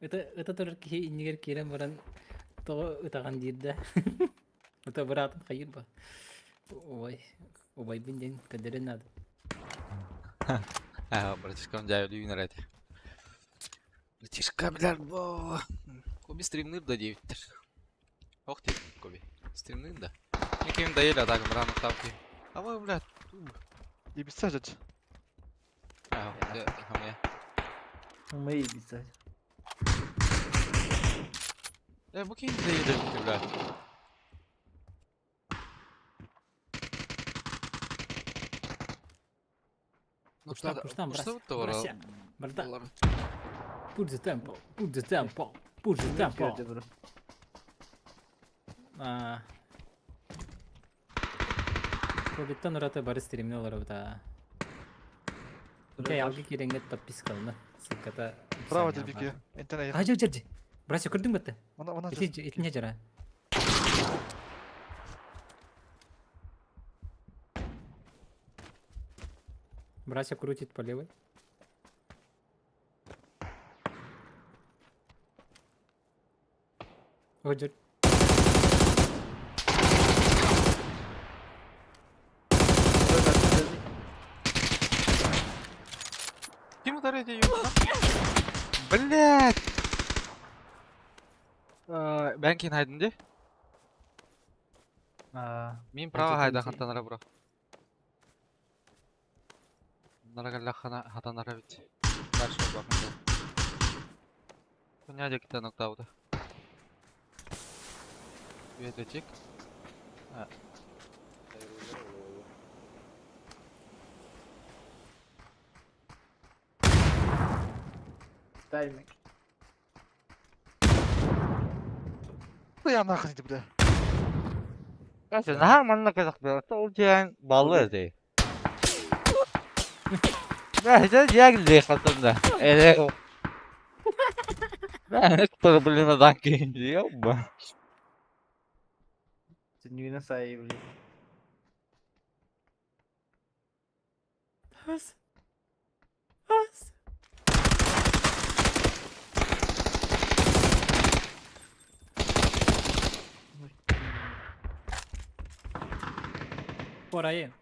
Это тоже кихи иннигер кирен баран того ытаган диирдэ. Это братан хайыр ба. Ой, убай бин кадерен надо. А, братишка, он дядю юнер это. Братишка, бля, бо. Коби стримныр да девиттер. Ох ты, Коби. Стримныр да. Никем да еле так рано тавки. А вы, бля, Ибиса жать. А, я. Мы ебиться. Э, бу ким да еле бля. Ну, Пуштан, пуштан, брась. Брася. Барда. Пуджи темпо, пуджи темпо, пуджи темпо. А. Кобиттан ураты бары стримни олар да. Окей, алгы киирэҥҥит подпискалана. Ссылката Право описанияҕа дебики. баар. Энтэн А, дьэ, дьэ, дьэ. Братья, көрдүҥ бытты? Она, она Ити, итинне дьара. Братья крутит по левой. О, дьэ. Ким ударит ее? Блять! Бен кин хайдын ди? Мин право хайда хантанара бро. Нарагаллахана хатанара бит. Дальше бакын. Хуйня деките ноктауда. Үөтэтик. Тайминг. Я нахуй не бля. Кася, наһаа манна казах ол диэн баллы дей. Да, это я лехатым да. Эле. Да, это блин, адан кейин ёба. Түннүгүнэн сайы блин. Ас. Ас. Порайы.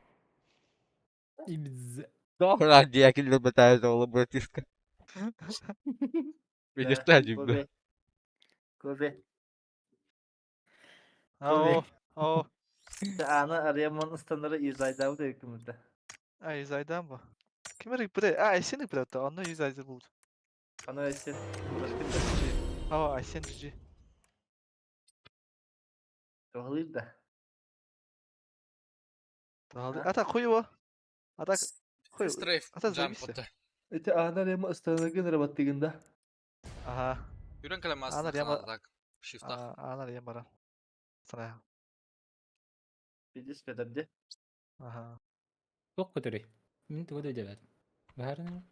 Ибз. Добра, диякил бытает ол братишка. Видишь, та Коbe. Коbe. О, о. Аны арыяман ыстанары yüz ayda hükümete. А, 100 aydan bu. Kim arayıp bre? А, Aysen'i bre hatta. Onu 100 ayda buldu. Аны өсен. Aa, Aysen GG. Тоғылыр да. Dağıldı. Ata koy o. Ata koy. Стрейф. Ата заебись. Эти аны арыяма ыстанары гыныр баттыгында. Ага. Үрен калемас. Анар яма- Так. Шифта. Анар ямара. Sana. Бидис бедерде. Ага. Туох көтөрүй? Мин тугу да өйдөөбөтүм. Баһарын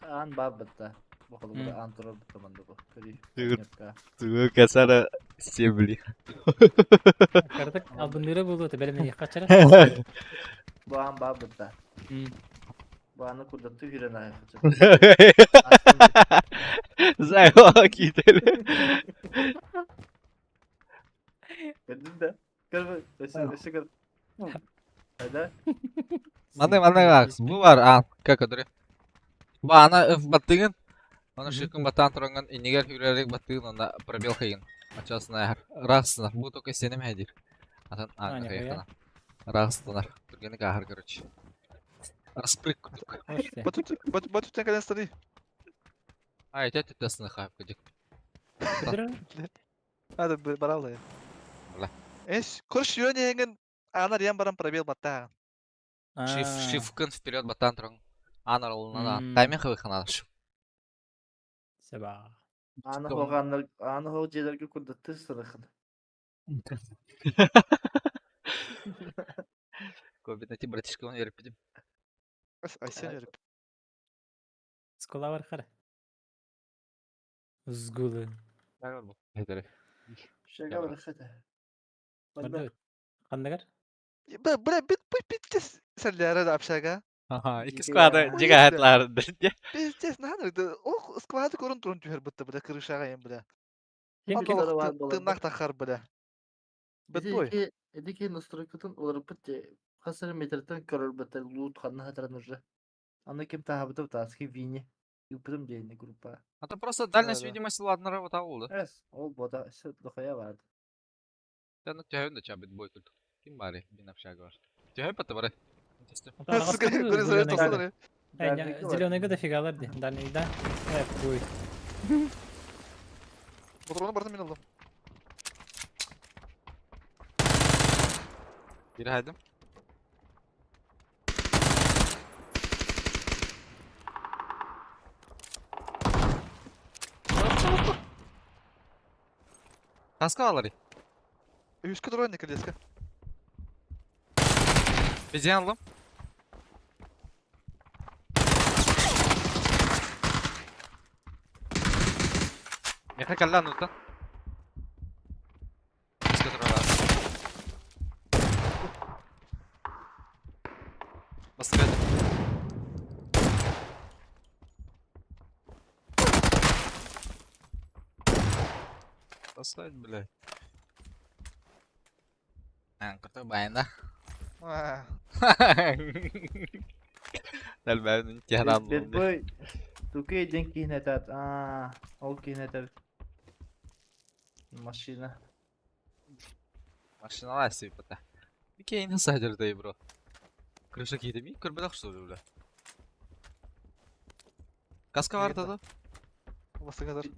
Ан бар бітті. Бақылы М. ан тұрар бітті манды бұл. Көрей. Тугу касара себли. Картак албынныра буолуо этэ бэлэмнэниэххэ хачара. Бу ан бар бітті. Бу аны курдатты хүрен аяқы. Зайва кители. Көрдің да? Көр, өсі, өсі көр. Қайда? Маны маны бак. Бу бар а как өдөрө. Бу ана өф баттыгын. Аны шыкын баттан туранган инигер хүререк баттыгын онда пробел хайын. Ачасына рахсынар. Бу только сенем хәдир. Атын А, а нихуя. Рахсынар. Түргені кахар короче. Распрыг курдук. Батут бат батут каден станы. Ай, тәт тәсіне хайп кедик. Көтөрөр? Hadi баралды. Бла. Эш, курш yönеген анар ямбаран пробел батта. Шиф шифкын вперед баттан туран. Анар олына М. тайминг хыхана. Саба. Аны хоғаннар, аны хоқ жерлерге курдатты сырықын. Көбет найти братишка он верip пидим. Айсен верip. Скола бар хара. Сгулы. Шага бар хата. Барды. Хандагар? Бля, бля, бит бит бит сәлләре общага. Ага, ики Жига. склады жига хатлар. Пиздец, наханыр. Ол сквады көрін турун түһэр бытты бля крышага эм бля. Кем Антон. кем? бар болар. Тыннак тахар бля. Бит бой. Эдики настройкатын олар бітті. Хасыр метртен көрір бітті. Лут ханна хатыран уже. Аны кем тахабыты таски вини. Юпырым дейні группа. А то просто дальность Да-да. видимости ладно вот аулда. Эс, ол бода сөт дохая барды. Да ну тяхын да чабит бой тут. Ким бари бин общага бар. Тяхын патты бары. Зеленый дофига ди. Дальний да. Э, будет. Патроны бардым мен алдым. Бир хайдым. Таска алары. Үскө туран некелеска. Безен алдым. Миэхэ кэллэ анныттан. Искэ турар. Бастакы. Достать, блядь. Крутой байна. Дальбен тиһанан Бэтбой Тукей ден киһин этат. Аа, ол киһин этэр. Машина. Машиналар сыйпата. Кейин садырдай бро. Крыша киһи ми көрбөтөх что ли, бля. Каска бар да? Бастыгадыр.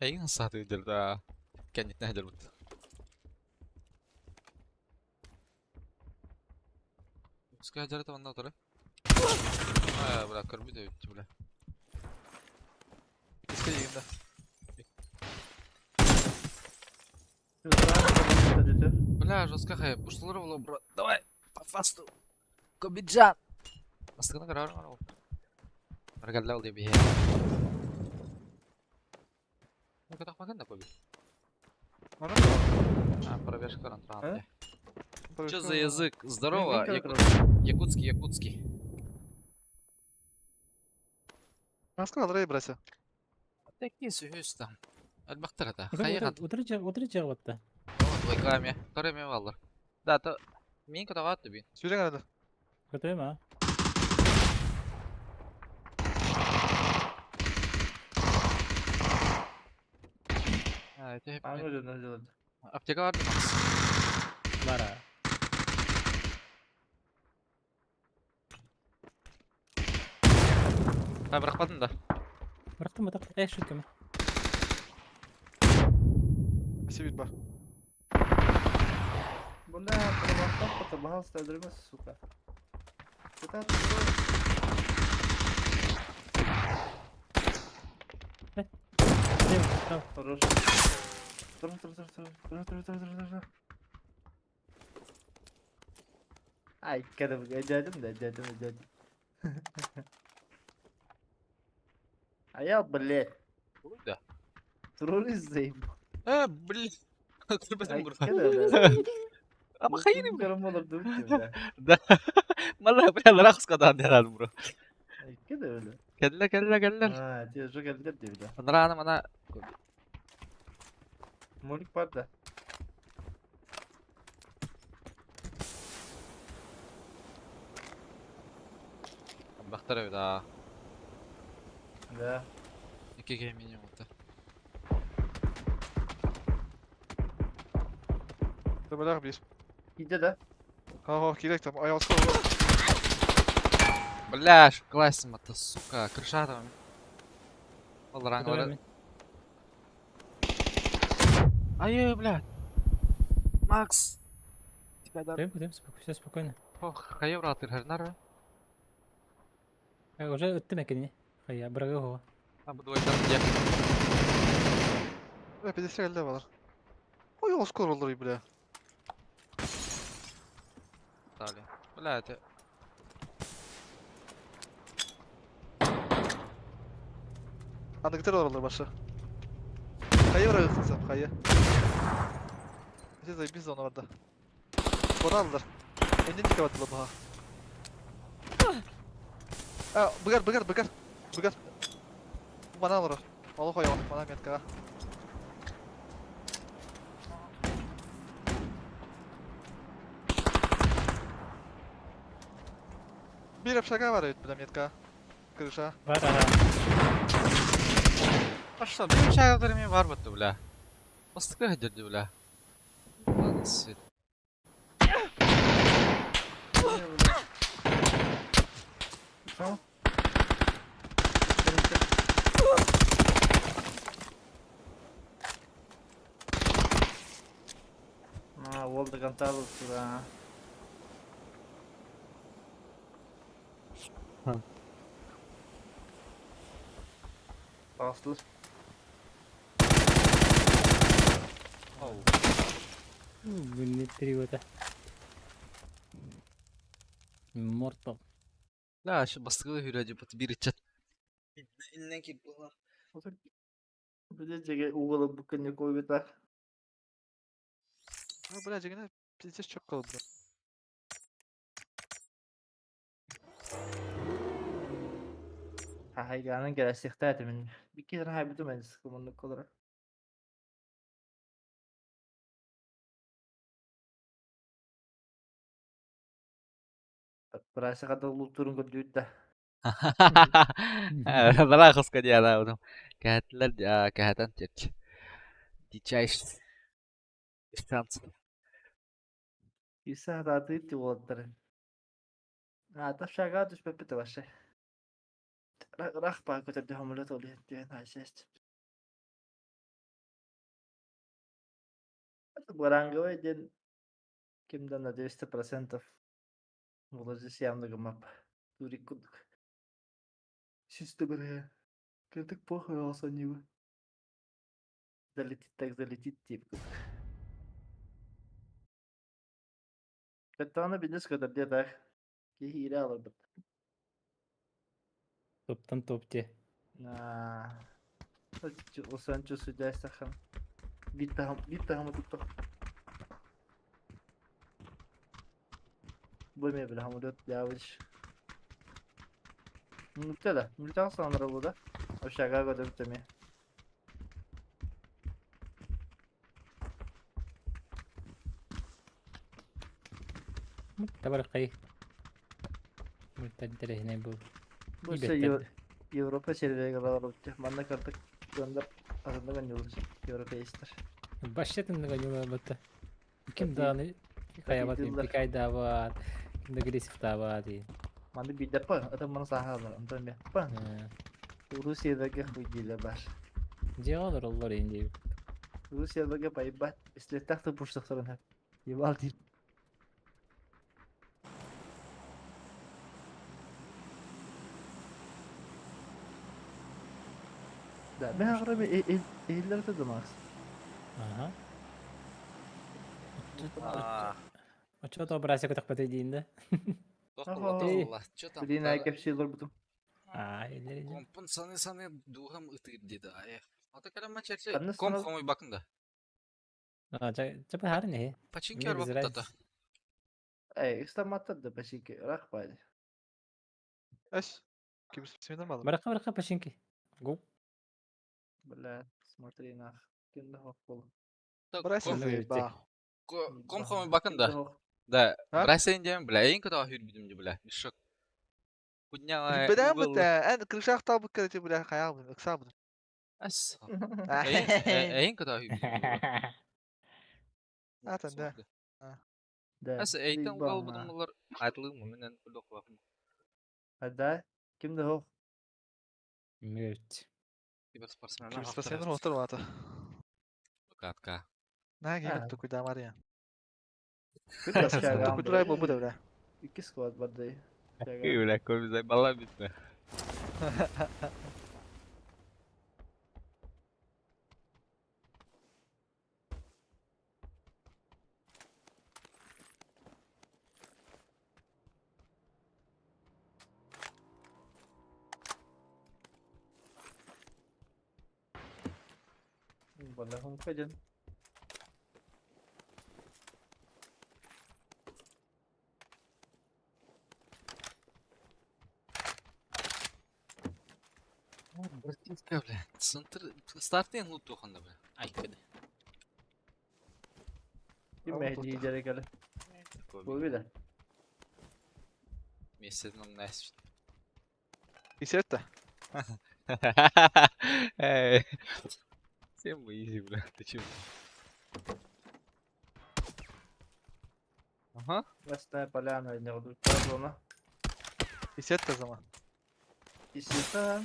Эйин сатыдыр да. Кэннитне хадырбыт. Пускай хадырда онна отыры. А, бля, көрбүт эбит, бля. Иске дегенде. Бля, жестко хай, пушталар было, бро. Давай, по фасту. Кобиджан. Бастыгына карар бар ул. Баргалла ул дип. Ну, катах да Коби. Ана? А, пробежка на А? Что за язык? Здорово, якутский, якутский. Маска алыр братья. Такие сүһүс там. Әлбәктер это. Хайган. Утыры чыгып Двойками. Вторыми валлар. Да, то мин катават би. Сүрен арады. Көтөм а. А, это Аны делать. Аптека бар Макс. Бара. А, быракпадым да. Бырактым атак. Э, шүткөмө. Себит бар. Бля, пробахтал, пожалуйста, öldürmez, сука. Это Хорош. Тур, тур, тур, тур, тур, тур, тур, тур, тур. Ай, кәдімгі өйдедім да, өйдедім, өйдедім. Аял, блядь. Да. Тролль заебал. Э, блин. Көрбөтүм бро. Ама хайрым. Да. Мала, бля, рахс кадан дерал бро. Кэллэ, кэллэ, кэллэ. А, те же кэллэр диэбитэ. Анрааны мана Молик бар да. Бахтар да. Да. Икки минимум та. Төбелер бир. Иде да. Ха, керек там. Аял Бля, классим это, сука, крыша там. Ол ранглары. Ай, бля. Макс. Тебя да. Көтөм, все спокойно. Ох, хайы брат, ирхернар. Уже өттүм экени. Хая, бырагы хо. А буду ойдан я. Бля, 50 элде бар. Ой, ол скоро olur бля. Дали. Бля, это Аны olur башы. Хайы бырагысың сен, хайы. Bize заебись зона барда. Bunu aldılar. Endin çıkabattılar bu ha. А, быгар, быгар, быгар. Быгар. Bana alır. Malı koyalım bana меткаға. Bir общага var evet бля метка. Крыша. Бар ага. Пошла, бля, шагдар бар бутты, бля. Бастыкы хадерди, бля. Ладно, свет. Tamam. А, ол да контал сюда. Басылыр. Оу. Блин, три года. Immortal. Бля, şu бастыкы хүрәҗи бут бир чат. Иннен кип була. Били дьигэ уолу кэннэ койбута. Ну, бля, дьиҥинэ пиздец чөккө бля. Хаһайгаанын кэрэсиэхтээтим мин. Икки хаһайбытым эн сыкымыннык олорор. Прасика да улуутурун көрдүүр да. Бала хоска дианаабытым. Кэһэтилэр кэһэтэн тиэрч. Дичайший дистанция. Иса хатаатыыр ти уолаттары. Аата шага түспэппит вообще. Рах баа көтөрдө самолет ол иһэн хаайсаст. Баранговый диэн ким да на 200% Молодец явно гыммап. Турик курдук. Чисто бырыһа. Кырдык похуй оосонньугу. Залетит так залетит тип курдук. Каттаана бизнес көтөр диэтэх. Киһи иирэ аларбыт. Топтан топ те. Осанчо сүдээстэххин. Биир таһым биир таһымы туттах. Бу эмиэ били самолет дьаабыч. Мүлтэ да. Мүлтэҕэ саҥалара буолла да. Общага көтөбүт эмиэ. Табархай. Мультан интэриэһинэй буолла. Бу өссө Европа серверигэр олорбут. Манна кырдык дьоннор атыннык оонньууллар европеецтар. Вообще атыннык оонньуулар батта. Ким даҕаны хайабат, пикайдаабат, ким да агрессивтаабат. Манны биирдэ па, атын маны сааһалар, онтон эмиэ па. Русиядагы хуйдиилэр баар. Дьиэҕэ олороллор иин диэбит. Русиядагы поебать, пистолеттаах да пушсахтарын ебал диир. Да, мен ағырым иһиллэр да Макс. Ага. Оччо бырася көтөхпөтөй диин да. Тохтолла, Чё там? Блин, ай кэпсии олорбутум. Аа, иллер Компун саны-саны дууһам ытыыр диэти айа. Ата кэлэммэ чэрчи ком хомуйбакын да. А, ча ча баһарын эһи. Починки арбаппытата. Эй, ыстамматтар да починки, ыраах баайы. Эс. Ким семинар малым. Баракка баракка починки. Гу. Бля, смотри нах. Ким да хох бол. Брайса заебал. Ком хомуйбакын да. Да, Брайса индиэн бля, эйин кытаа хүрбүтүм ди бля. Мешок. Кудняга. Бэдэн бутэ, эн крышах табык кэти бля хаябын, ыксабын. Эс. Эйин кытаа хүрбүтүм. Атан да. Да. Эс эйтен угалбытым булар айтылыым менен үлөк Да, ким да хох. Мүт. Киберспортсмен. Киберспортсмен отыр вата. Катка. На гигит тукуйда Мария. Күт Тукуйдурай бу да бля. Икки склад бар дей. Бля, көбүзай бала битме. Бала хонкаден. Братинская, бля. Центр стартын лут туханда, бля. Айкыды. Ким мәһди дәрәкәле. Бу бит. Месяцном нэс. Исетта. Эй. Всем изи, бля. Ты чего? Ага. Красная поляна не зона. Исетта зама. Исетта.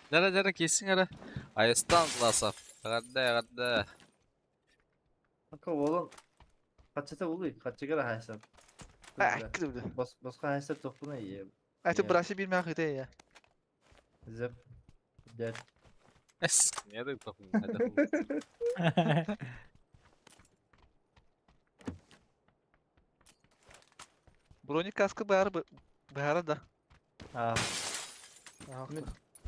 Дара дара кесин ара. Айстан классов. Гадда гадда. Ака олон Качата улуй, качыгара хайсап. Аккы бля. Бас баска хайсап тохпуна ие. Айты браси бир мен хыты я. Зеп. Дед. Эс, не да тохпун. Броник каска бары бары да. А.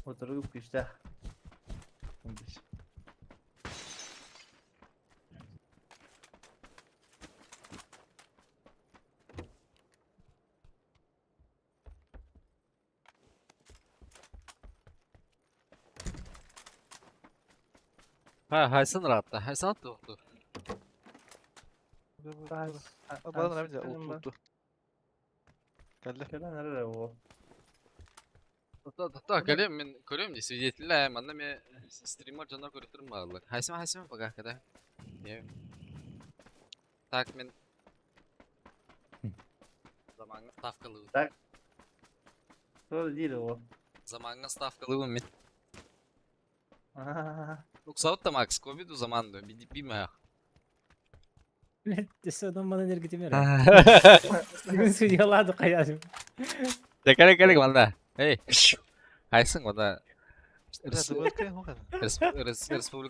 Oturup күүстээх. Ha Haysan rahatla. Haysan attı oldu. Бадан эмне утуту. Кэллэ. Кэлэн эрэр оо. Та та кэлем мен көрөм ди свидетеллер манна ме стример дьоннор көрүктөрүм бааллар. Хайсыма хайсыма пока когда. Так мен Заманга ставкалыы. Так. Сол диир оо. Заманга ставкалыыбын мен. Аа. Уксабыт да Макс ковиду заман да би мэх. Блядь, өссө онон манан эргитимэр. Бүгүн судьялаады хайаасым. Да кэлэ кэлэ манна. Эй. Хайсың онда. Республика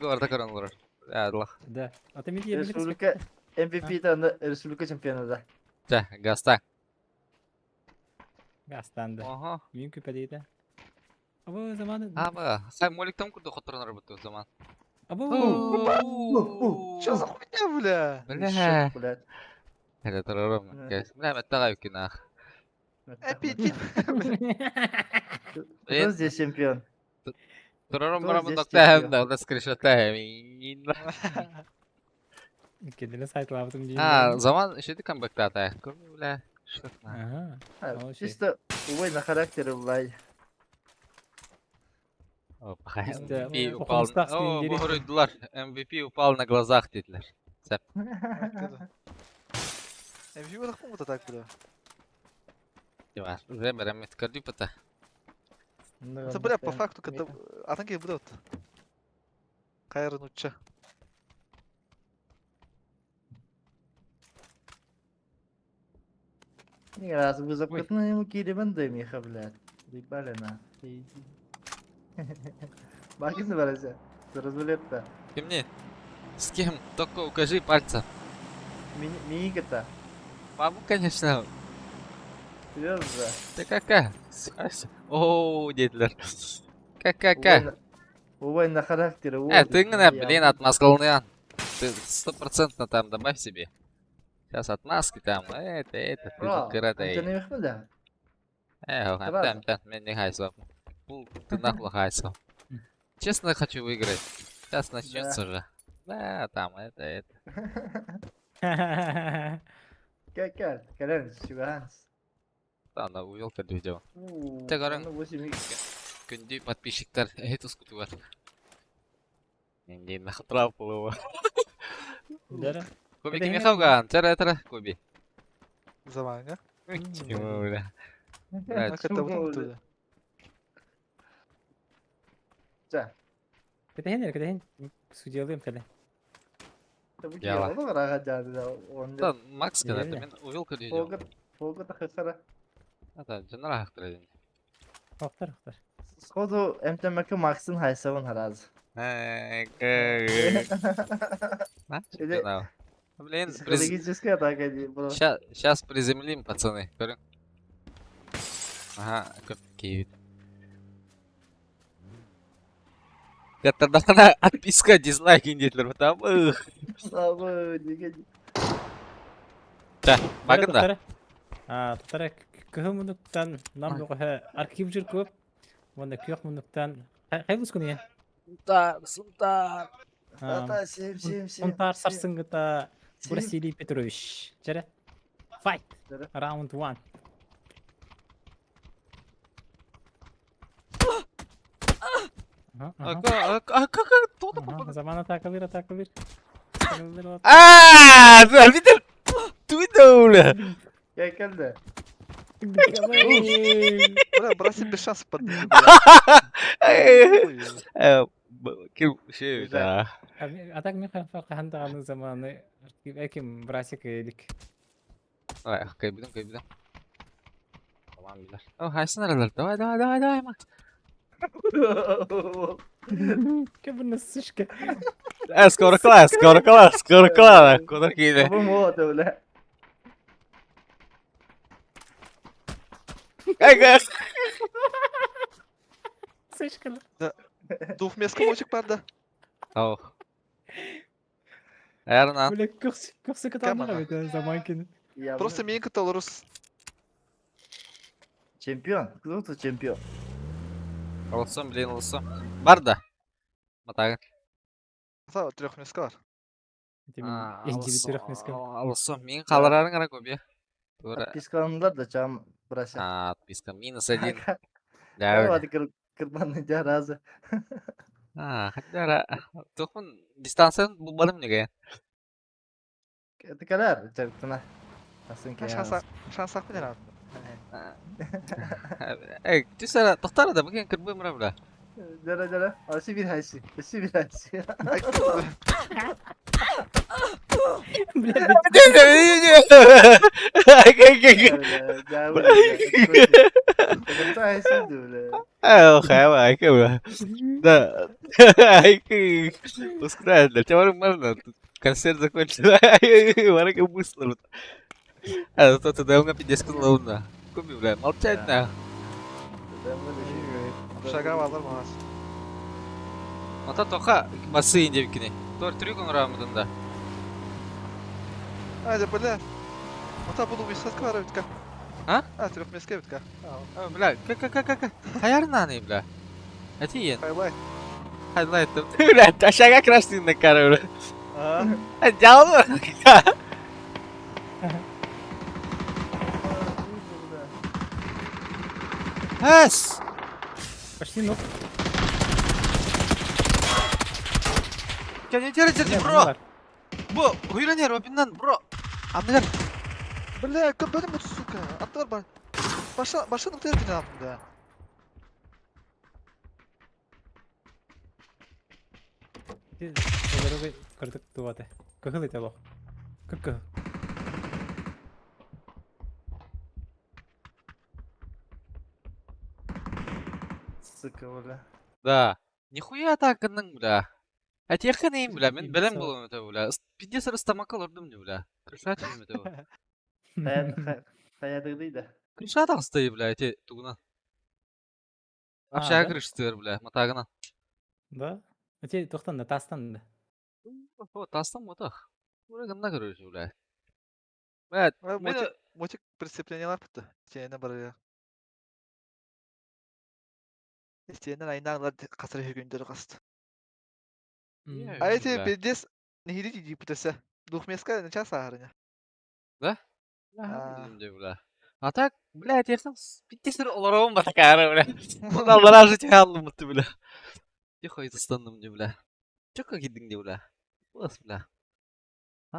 барда көрөн олорор. Аллах. Да. Ата мен диэбилик Республика MVP аны республика чемпионы да. Чэ, гаста. Гастанды. Ага. Мин күпәдейді. Абы заманы. Аба, сай моликтан курду хотторон работу заман. Абы. Что за хуйня, бля? Бля. Блядь. Это турарым. Бля, меттага юкинах. Аппетит. Кто здесь чемпион? Турарым Кто барамын здесь доктаһым чемпион? да, да скриншоттаһым. Кендini сайтлабытым дейм. А, заман шеди камбэктата. Бля. Что это? Ага. А, Ол ше. Чисто увой на характере, блядь. Опа, Чисто MVP упал. оқымыстақ О, сендері. буһуруйдулар. MVP упал на глазах диэтилэр. MVP барах муу так, бля. Димар, уже беремет көрдү пата. Это, бля, по факту, когда... Атан кей будет. Кайрын уча. Не раз вы запкатны ему кирибен дымиха, блядь. Заебали на. Бакин барася. Разболет-то. Кимне? С кем? Только укажи пальцем. Миика-то. Маму, конечно. Серьезно? Ты какая? О, диэтилэр. Какая? Увой на характере. Ты гына, блин, отмазкалныян. Ты стопроцентно там добавь себе. Сейчас отмазки там, это, ты тут Ты кыратай. не да? Там, там, мен не хайсам. Ты нахуй хайсам. Честно хочу выиграть. Сейчас начнется же. Да, там, это. Кел, кел, кэлэн, чуганс. Да, она увел как видео. Ты көрөҥ. Күндү подписчиктар, это скутугар. Нинди нахатрал полова. Дара. Коби Это кими не- хавган, тара тара, Коби. Заманга. Чего, бля. Бля, Ката За. Кэтэн кэтэн. Судьялыым кэлэ. Яла. Да, Да, Макс когда Реально? мен увел как видео. Фога тахасара. Да, жанара хактыр Охтар охтар. Сходу МТМК Максын хайсавын хараз. Или- Блин, Психологическая атака бро. сейчас приземлим, пацаны. Көрүң. Ага, көп кейбит. Каттардахана отписка, дизлайк индетлер, там. Абы, деген. Багын да. А, татара кыһыл мунуктан нам доҕо архив жир көп. Онда күөх мунуктан хайбыз күнү. Сунтар, сунтар. Ата, сем, сем, сем. Унтар сарсынгыта Василий Петрович. Чere. Fight. Чere. Round 1. А как, а как, кто там попадает? Заман атакалыр, атакалыр. Атакалыр, А, да, видел? Ты бля. Кел, кел да. Бля, братья без шансов под. Ким шей, да. А так мен хандағаны заманы әкем брасик едік. Давай, кайбидем, кайбидем. Tamam билер. О, хайсын аралар. Давай, давай, давай, давай, Макс. Кебір сышка. Скоро класс, скоро класс, скоро класс. Куда киде? Абы мода, бля. Эй, Сышкала. Двухместка мочик бар да. Ох. Эрна. Бля, көхсө көхсө кытаанах Камана. эбит Заманкин. Явно. Просто мин кытта олорус. Чемпион. Кто тут чемпион? Олсом, блин, олсом. Бар да. Матагын. Са трехместка бар. Индивидуальных меска. Олсом, мин қаларарың ара көбе. Тура. Отпискаланылар да чам брася. А, отписка минус один. Да. Hadi kır kırmanın разы. А, хотя Тухун дистанцияны булбадым неге. Это калар чарктына. Асын Шанс шанс акпын ара. Эй, түсара, тоқтар да, бүгін кірбі мұра бля. Жара жара. Ашы bir haysi. Ашы bir haysi. Бля, Да. Пускай, для можно. Концерт закончился. Варка быстро. А то ты дал мне сказал, на. Куби, бля, молчать на. Шага алар маас. Ата тоқа басы деп кини. Тор трюк он рамыдында. Айда, бля. Ата буду высадка бар битка. А? А, трехместка битка. Бля, к к к к. Хаярнаны, бля. Атиен. Хайлайт. Хайлайт. Бля, ташага крашты на кара, бля. А? Жалбы. Эс! Почти ног. Не терете, бро. Бу, хуйранер, опиннан, бро. Амнер. Бля, көпөдүм бу сука. Аттар бар. Баша баша нукта yerine yaptım da. Кырдык туаты. Кыхыл ите лох. Кык. Сука, бля. Да. Нихуя так бля. А тех не бля, мен белем булым это бля. Пиздец растамака лордым не бля. Крыша тем это. Хаядыгды да. Крыша там стоит, бля, эти тугна. Общага крыша бля, матагына. Да? Эти тохтан да, тастан да. О, тастан мотах. Ура гымна короче, бля. Бля, Мотик, мотик преступлениялар бітті. Стенен бар ya. Стенен айнаңлар касыр хүргүндөр касты. А эти пиздец не иди пытался. Двухместка на час сахарня. Да? Бля. А так, блядь, я сам пиздец оларом батакара, бля. Аллара же тебя аллымыты, бля. Тихо, и застанным не, бля. Чё как идың, бля. Бас, бля.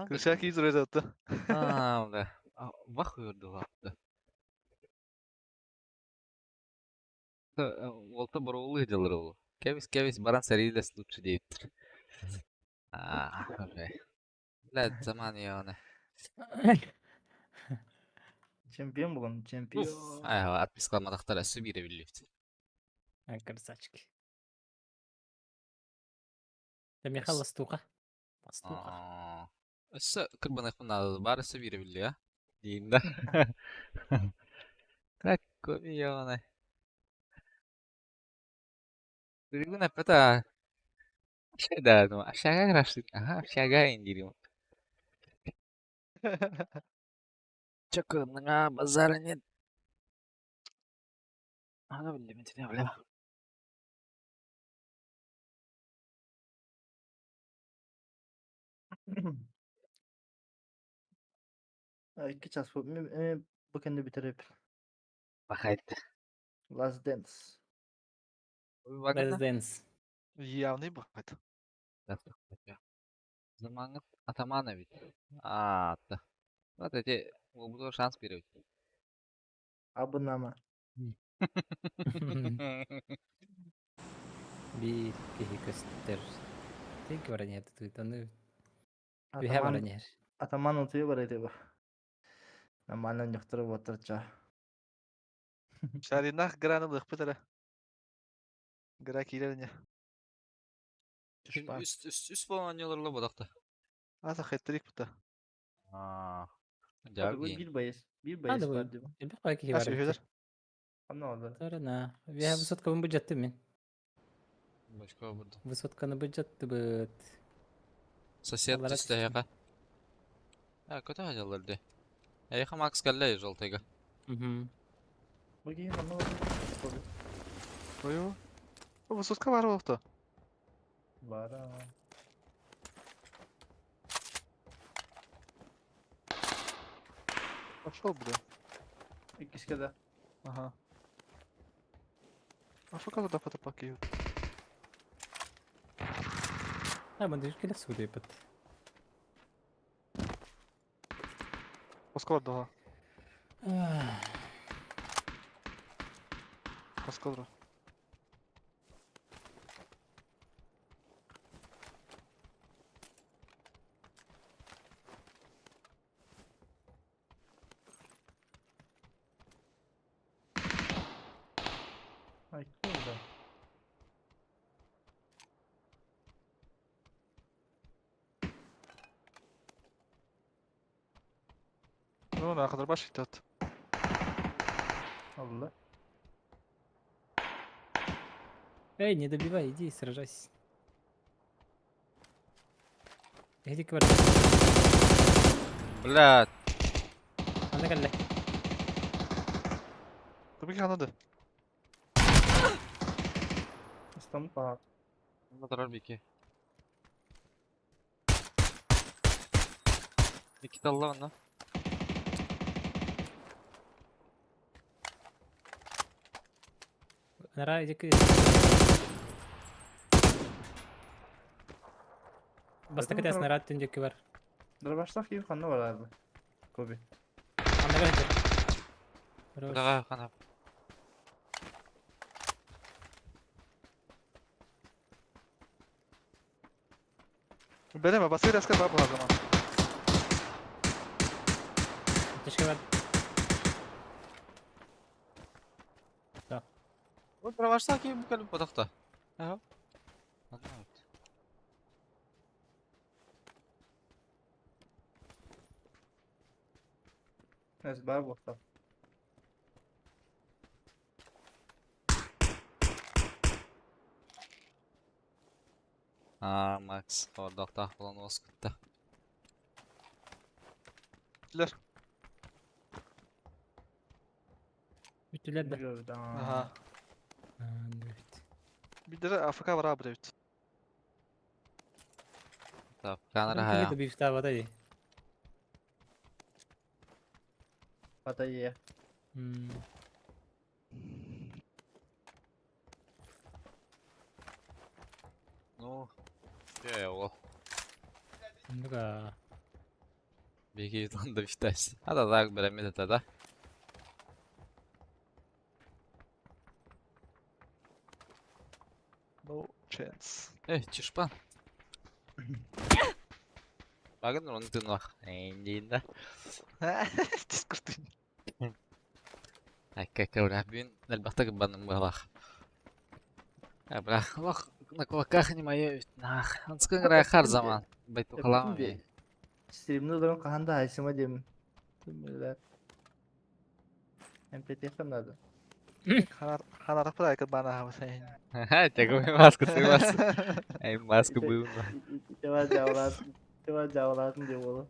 Крыша кийзер өтті. А, бля. Вах өрді лапты. Олта барулы делар ол. Кевис, кевис, баран сәрилес лучше дейптір. А, бля. Бля, заман яны. Чемпион булган, чемпион. Ай, отписка мадақтар әсі бире біліпті. Красавчики. Да Михаил Ластуха. Ластуха. Өссө кырбан айхуннады бар өссө бире билли, а? Дейін да. Так, көми яны. Бүгін апата. Шайда, ну, общага крашты. Ага, общага индирим. Чакырныңа базара нет. Ана билли мен бля. 2 час бу. Бу кэннэ бүтэр Бахайт. Last Dance. Last Dance. Явный бахайт. Замаңыт атамана ведь. А, да. Вот эти буду шанс берет. Абынама. Би киһи көстөр. Тек баран тут. Биһэ баран иһэр. Атаман утуйа бар эти бу. Нормально ньохтору батырча. Шаринах граны лых бітірі. Гра килерне. Үст үст үст болған нелерлі бодақта. Аса хеттрик бітті. Аа. Bir bayız. Bir bayız Hadi var diyor. Элбэх бай киһи Аса бар. үһүлер. Анна олар. Тарана. Биһэ бу соткабын бу жаттым мен. Бочка бурдум. Высотканы быдьаттыбыт. Сосед Аллара түстэ түстүм. эһиэхэ. А, көтө сылдьаллар дии. Эйиэхэ Макс кэллэ желтыйга. Мгм. Бу киһи ханна барда? Ой, о, высотка бар болуқты. Бара. Пошел, бля. Иккискэ да. Ага. А что туда фотопаки? А, мандыш келе судайбыт. Осколор дала. Осколор. Ай, куда? Ну, на kadar baş gitti. Allah. Эй, не добивай, иди и сражайся. Иди квартира. Блядь. Ана кэллэ. Tabii ki anladı. İstanbul pahalı. Надо бики. Никита Лавна. Нара иди. Бастакы тәс нара түндүккү бар. Дробаштах gibi kanına var abi. Kobe. Анда бар. Хорош. Давай, хана. Белеме, басыр аскер бар bu zaman. Тишке бар. Вот провашта ки бу кэлип бодохто. Ага. Ага. Evet var bu hafta. А, Макс, ордохтаах буолан уоскутта. Билер. Бүттүлэр да. Gördü. Aha. Evet. Bir de AFK var abi David. Так, камера хая. Киһи бифтаабата дии. Pataya. М. Ну, я его. Ну-ка. Беги, там добивтайся. А да, так, берем это, да? No chance. Эй, чешпан. Багын оны тынлах. Эйндин да. Дискурт. Айка бин элбахта баным балах. А брах, лох на кулаках не мое. Нах, анскын райхар заман. Байтухалам. Стримde duran kahan da haysıma diyeyim. Tümler. MPT nerede? Ханарах бра бана хабы. Ха, тягу маску ты маску. Эй, маску был. Тева жавлатын, тева жавлатын деп олы.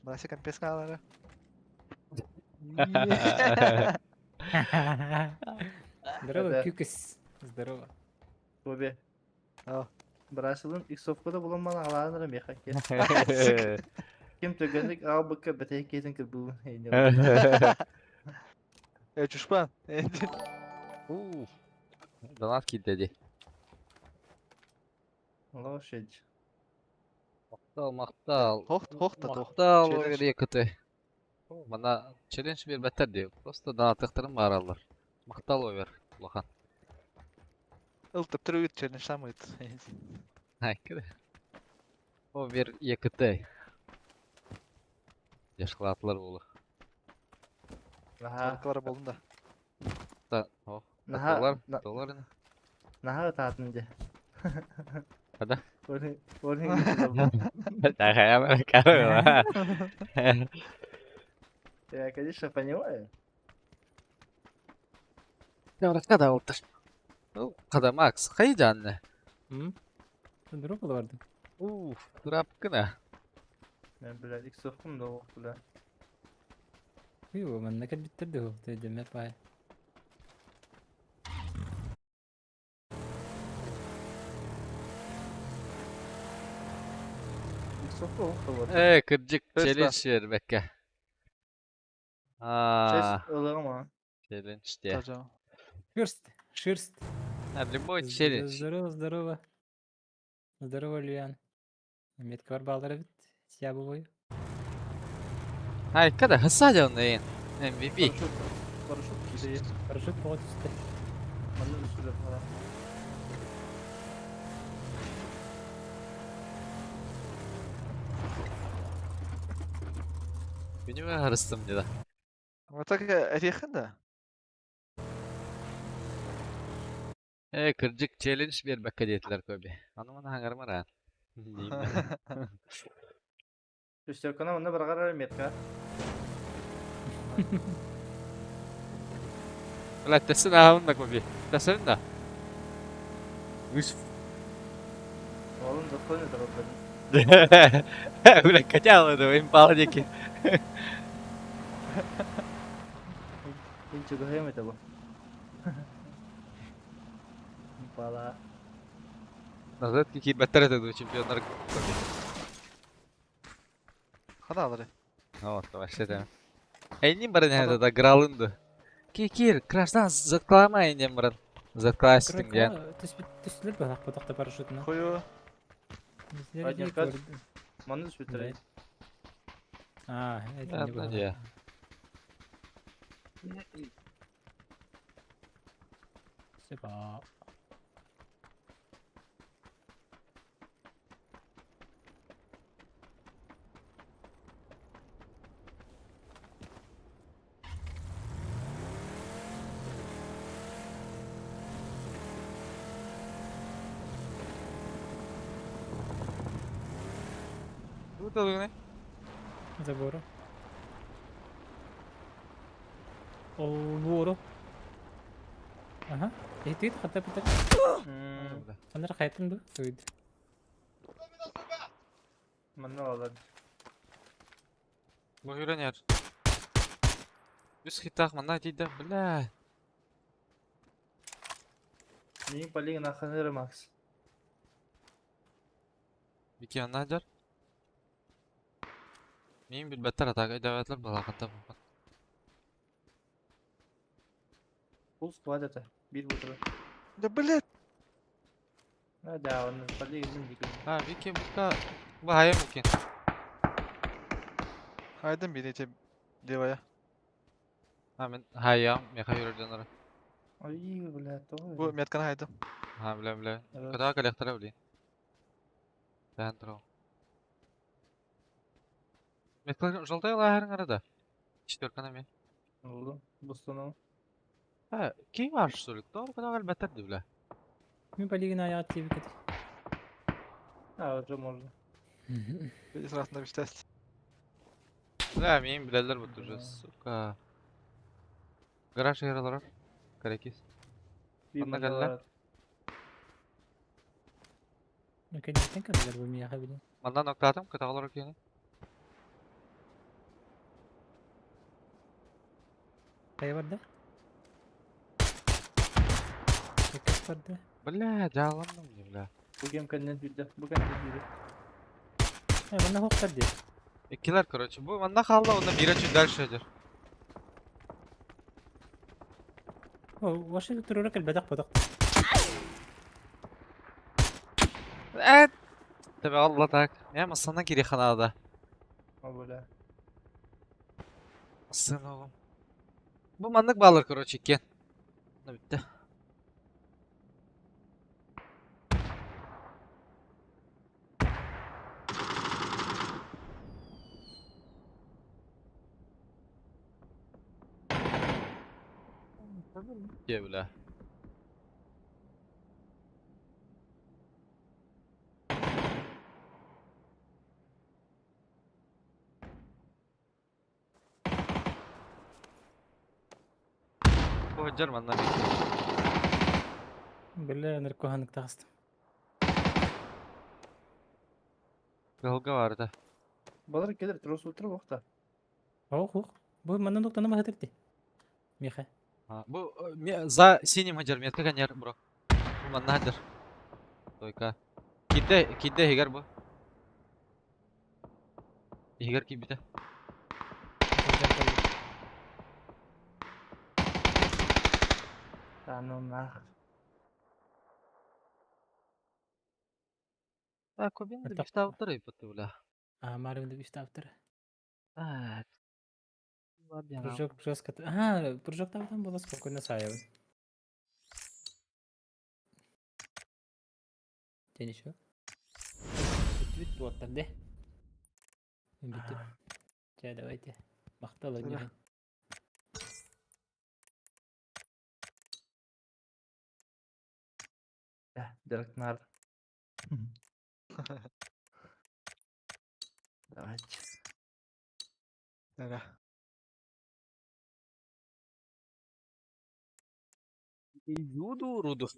Брася компес каналары. Здорово, Да. Кюкис. Здорово. Kobe. Ал. Брасылын иксовкада булан алаанырым яха Ким төгөнүк ал быкка бетей кетин кырбыл. Э, чушпан. Уф. Донат кидеди. Лошадь. Мактал, мактал. Хох, хох та тох. Мактал Челлендж. екіті. Мана челлендж бербеттер дейм. Просто донаттықтырым баралар. Мактал овер. Улахан. Ылтып түрүгүт челлендж самыт. Айкы. Овер екіті. Жашқылатылар болу. Наха. Калара болдум да. Та, о, Наха. доллар, доллар. Наха таатын де. Када? Орын орын. Тахая карала. Я, конечно, понимаю. Давай, да, олтыр. Хата Макс, хайдьаанна? Дроп бардым. Уф, трапкына. Мен бля, иксовкум да ох бля. Ой, манна кэлбиттэр да өйдөммөт баай. Иксовка ох да вот. Ээ, кырдьык, Теста. челлендж бербекке. Честь Аа, ылыгым а. челлендж де. Тажа. Шерсть, шерсть. А, любой челлендж. Здорово, здорово. Здорово, Луян. Метка бар балдара бит. Сябы бой. Ай, когда хасадил на MVP. Парашют. Парашют киде. Парашют боға түсті. Манна үстүлөр falan. Күнүмө харыстым деді. Вот так эрехин да. Э, кырдьык челлендж бербекке диэтилэр көбү. Аны маны хаңармар аа. Дейм. Үстөркана манна баргар метка. Бля, тэсин аһын да көбү. Тэсин да. Үс. Oğlum da koyun da beni. Бля, котял это, импала деки. Инче көһөм это бу. Бала. Назад какие баттар это чемпиондар. Хана алары. Вот, вообще там. Эйнин баран это гралынды. Кикир, граждан заткалама эйнин баран. Заткаластың я. Түстілер балақ бұтақта парашютына. Хою. Один кат. Манна үстүлөр. А, это не Ладно, было. де. Сыпа. Тут алыгны. Забору. Олбору. Ага. Эйтит хата битер. Анар хайтын бу. Туйд. Манна алар. Бу үйренер. Үс хитах мана дейді, бля. Мин полигон аханыр Макс. Бики анна жар. Мин билбеттер атака даватлар балакында бу. Пул склад это. Бир бутыры. Да блядь. А, да, он полигон дикий. Ha, Вики бука бу хайа мукен. Хайдын бир эти левая. Ha мен хайя, меха yürüdünөр. Ой, бля, то. Бу метканы хайдым. Ha, бля, бля. Када коллектора блин. Бән тур. Меткалар желтый лахарың арада. Четверканы мен. Oldu. Бустанал. Ha, ким var сүрүк? Doğru када бәтер ди бля. Мен полигон аяқ тиіп кет. А, уже можно. Bir sırasında bir test. Бля, мен билелер бут уже, сука. Гараж яралар. Каракис. Bir Манна манна кэллэ. алар. Кәдеттен кәділер бұл мияға білін. Мандан ноктатым, катагалар окейни. Қай барды? Екес барды. Бля, жаландым ди, бля. Бу кем кәннен бирде. Бу кәннен бирде. Ә, бұнда хоқтар де. Иккилер, короче. Бу манда қалды, онда бира чуть дальше идет. О, ваша тұрыра кәл бәдақ бадақ. Э, Tabi Allah так. Я масана кириханада. А, бля. Сын oğlum. Bu mandık bağlar короче кен. Ne bitti. Diye bile. Bu hocam mandan bir. Бля, наркоһанык таҕыстым. Кыһылга барда. Балар келер трос утра бохта. Ох, ох. Бу манна тоқтана баһатыр ти. Миха. Бу за синим хадьар, метка каньяр, бро. Бу манна хадьар. Тойка. Кидде, кидде иһигэр бу. Иһигэр киирбитэ. Да ну нах. А, Кобин да биштаабыттар ыйбыт бля. А, Марвин да биштаабыттар. А, Прыжок жестко. А, прыжок там было спокойно саябын. Ден еще. Бүт буоттар де. Бүтүп. Чэ, давайте. Махтал ойнуһун. Директнар. Давайте. Да. Юду руду.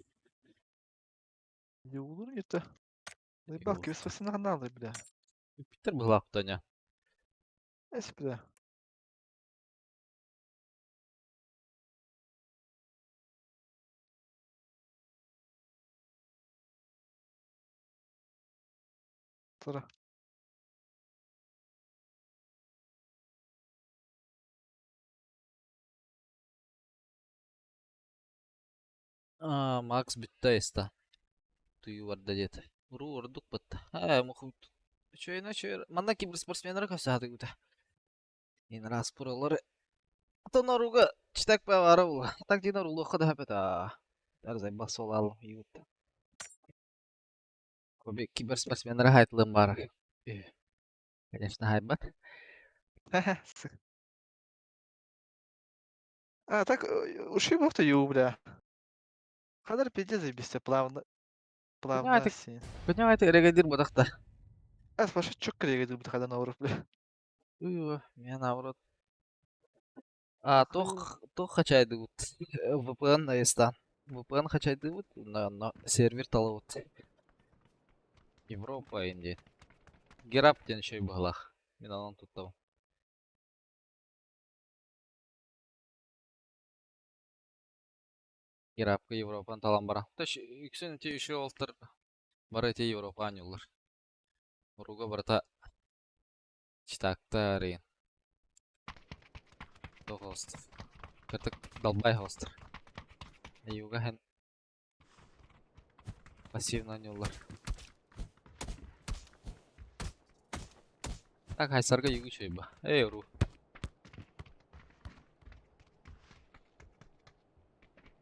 Юлур это. Заебал, квест нагналы, бля. Питер была Таня. Эс, бля. Тура. А, Макс бүттэ иста. Тую барда диэт. Уруу ордук батта. Аа, мухут. Үчүгэй үчүгэй. Манна киберспортсменнары көсө гута. Ин раз пуралары. Тоноруга читак бара була. Так динар улуха да хапета. Дар бас ол ют. Коби киберспортсменнары хайтлым бар. Конечно, хайбат. А, так, ушли бы в ю, бля. Хадар пиздец заебись, плавно. Плавно. Понимаете, регадир бодахта. А, спаша, чё регадир бодахта на бля. Уй, меня наоборот. А, тох, тох хачайдыбыт. VPN айыстан. VPN хачайдыбыт, но сервер талабыт. Европа инде. Герап ден шөй быһылах. Мин анан туттабын. Герапка Европаны талан бара. Тэш үксүн те үшө олтыр. Бара те Европа анюлар. Уруга барата читактар ен. Тоғыстыр. Кыртык далбай хостыр. Юга хэн пассивно анюлар. Так хайсарга югу чөйба. Эй, уру.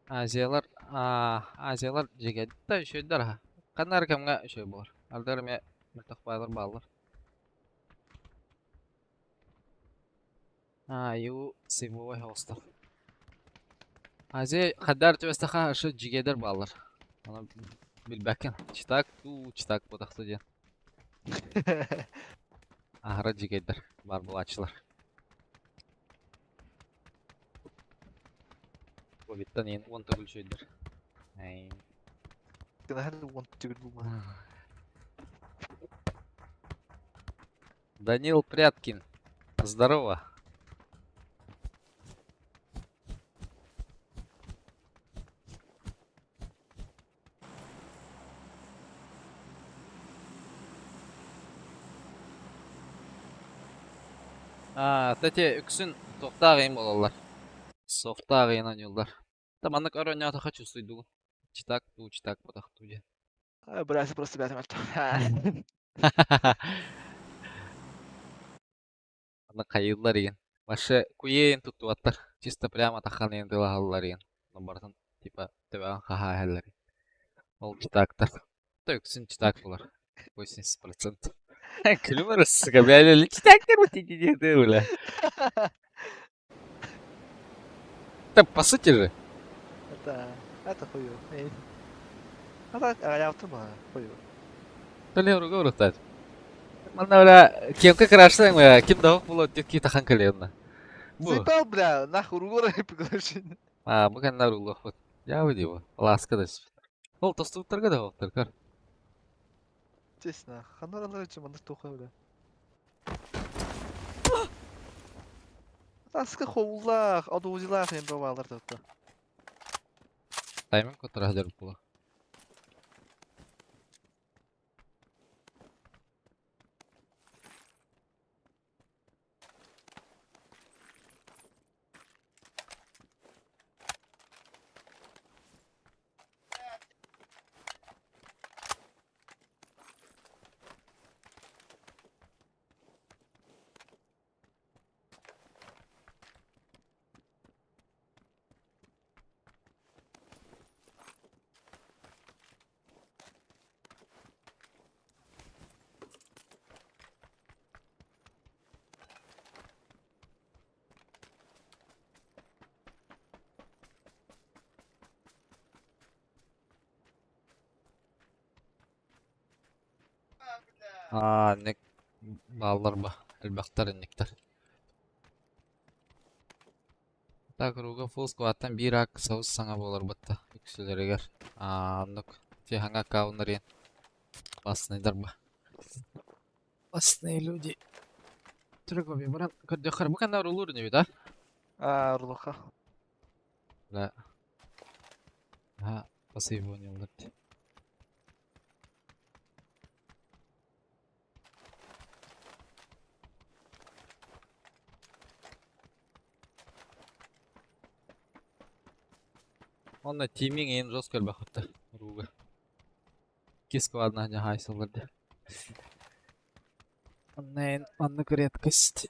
Азиялар, Азиялар жегедді үшөйдер ха. Канар кемге үшөй болар. Алдар ме мөлтөх байлар баллар. А, ю сивовой хостар. Азия хаддар түбәстәха ашы жигедер баллар. Аны билбәкен. Читак ту читак бодахты ден. Ахара жигедер бар булачылар. Ковидтан ен он төгүл шөйдер. Ай. Данил Пряткин. Здорово. А, тәте үксүн тоқтағы ем болалар. Софтағы ен юлдар. Та маннык өрөнө хочу суйдугу. Читак ту, читак ботах ту же. А, бля, просто бля, Аны кайыллар еген. Башы куен туттуаттар. Чисто прямо тахан ен дылаһаллар еген. Бартын типа төбән хаха хәлләр. Ол читактар. Та үксүн читак булар. 80%. Күлүм арасыга бля, читактар бу тиди бля. Да по сути же. Это хуё. А так, а я автомат, хуё. То ли руга урутат. Манна бля, кемка крашсан бля, ким да було тетки тахан калена. Бу. Заебал, бля, нахуй ругора приглашение. А, бу канна руга хот. Я выдева. Ласка да. Ол тостубуттарга да оттар көр. Честно, ханна аралар маннык туха бля. Таска ховуллаах, одуузилаах эм бабалар татта. Таймын котора хадыр була. Аа, нек баллар ба, элбэхтэр инниктэр. Так, руга фул скваттан биир ак сабыс саҥа буолар батта үксүлэригэр. Аа, оннук техаҥа аккауннарыйан класснайдар ба. Классные люди. Түргөбі баран көрдөхөр бу канар улур не да? Аа, рулаха. Да. Ха, пасыйбы ойноллар. Онно тиминг эң жестко элбэхэтте руга. Кискладна хайсыларды. Оннайн оннук редкость.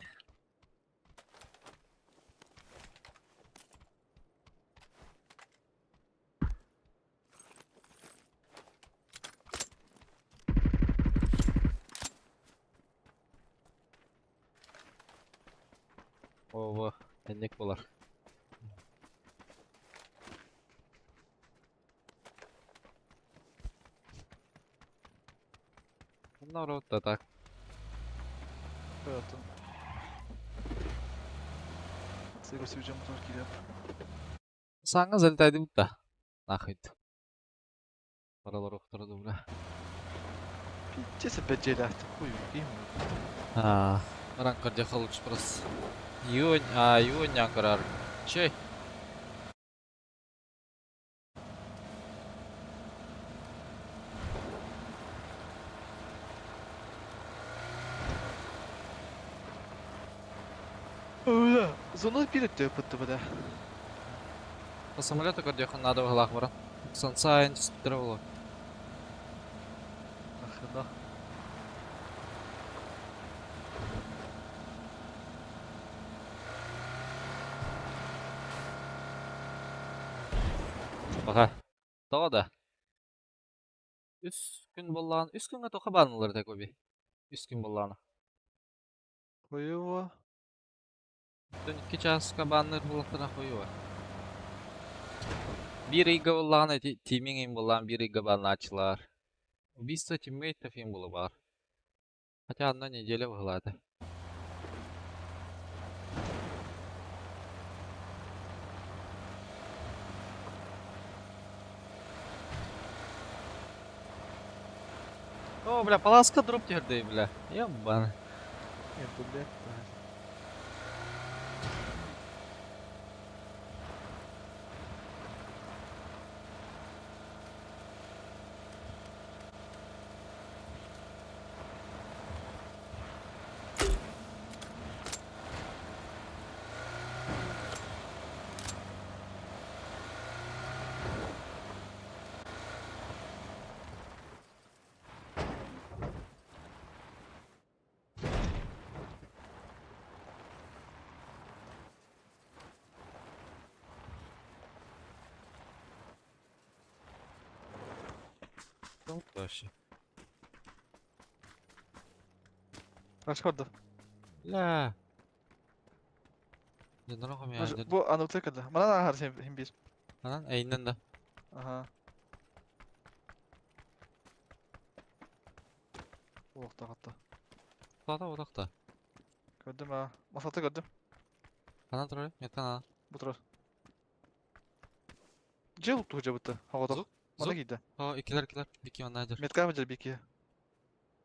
Ова, энник болар. Народ да так. Көрөтүн. Сыгыр сүржем мотор кирип. Саңа залетайды бутта. Нахуй. Паралар охторду бля. Пичесе беджелахты кую ким. А, баран көрдөхө лучше просто. Юнь, а, юнь аңкарар. Чей? Öyle. Зона бир өттө бада. По самолету көрдөхө надо выглах баран. Сансайн түстүрө. Ахына. Баха. Тоҕо да. Үс күн боллаан, үс күнгө тоха баанылар да көби. Үс күн боллаана. Коюва. Түн 2 часка баанныр булактана коюва. Бир ыйга боллаана тимиң им боллаан бир ыйга баанаачылар. Убийство тиммейтов им болу бар. Хотя одна неделя выглады. О, бля, паласка дроп тердей, бля. Ебан. Эм бля. Вообще. Ашкорда. Бля. Не. Бу ануты када. Мана ахар сен хим бир. Анан эйнен да. Аха. Улакта катта. Тата отакта. Көрдүм а. Масаты көрдүм. Анан турар, меттен ана. Бу турар. Жыл тужа бутта. Хагата. Звук? Мана киирдэ. О, иккилэр иккилэр. Бики манна дьэр. Метка дьэр Бики.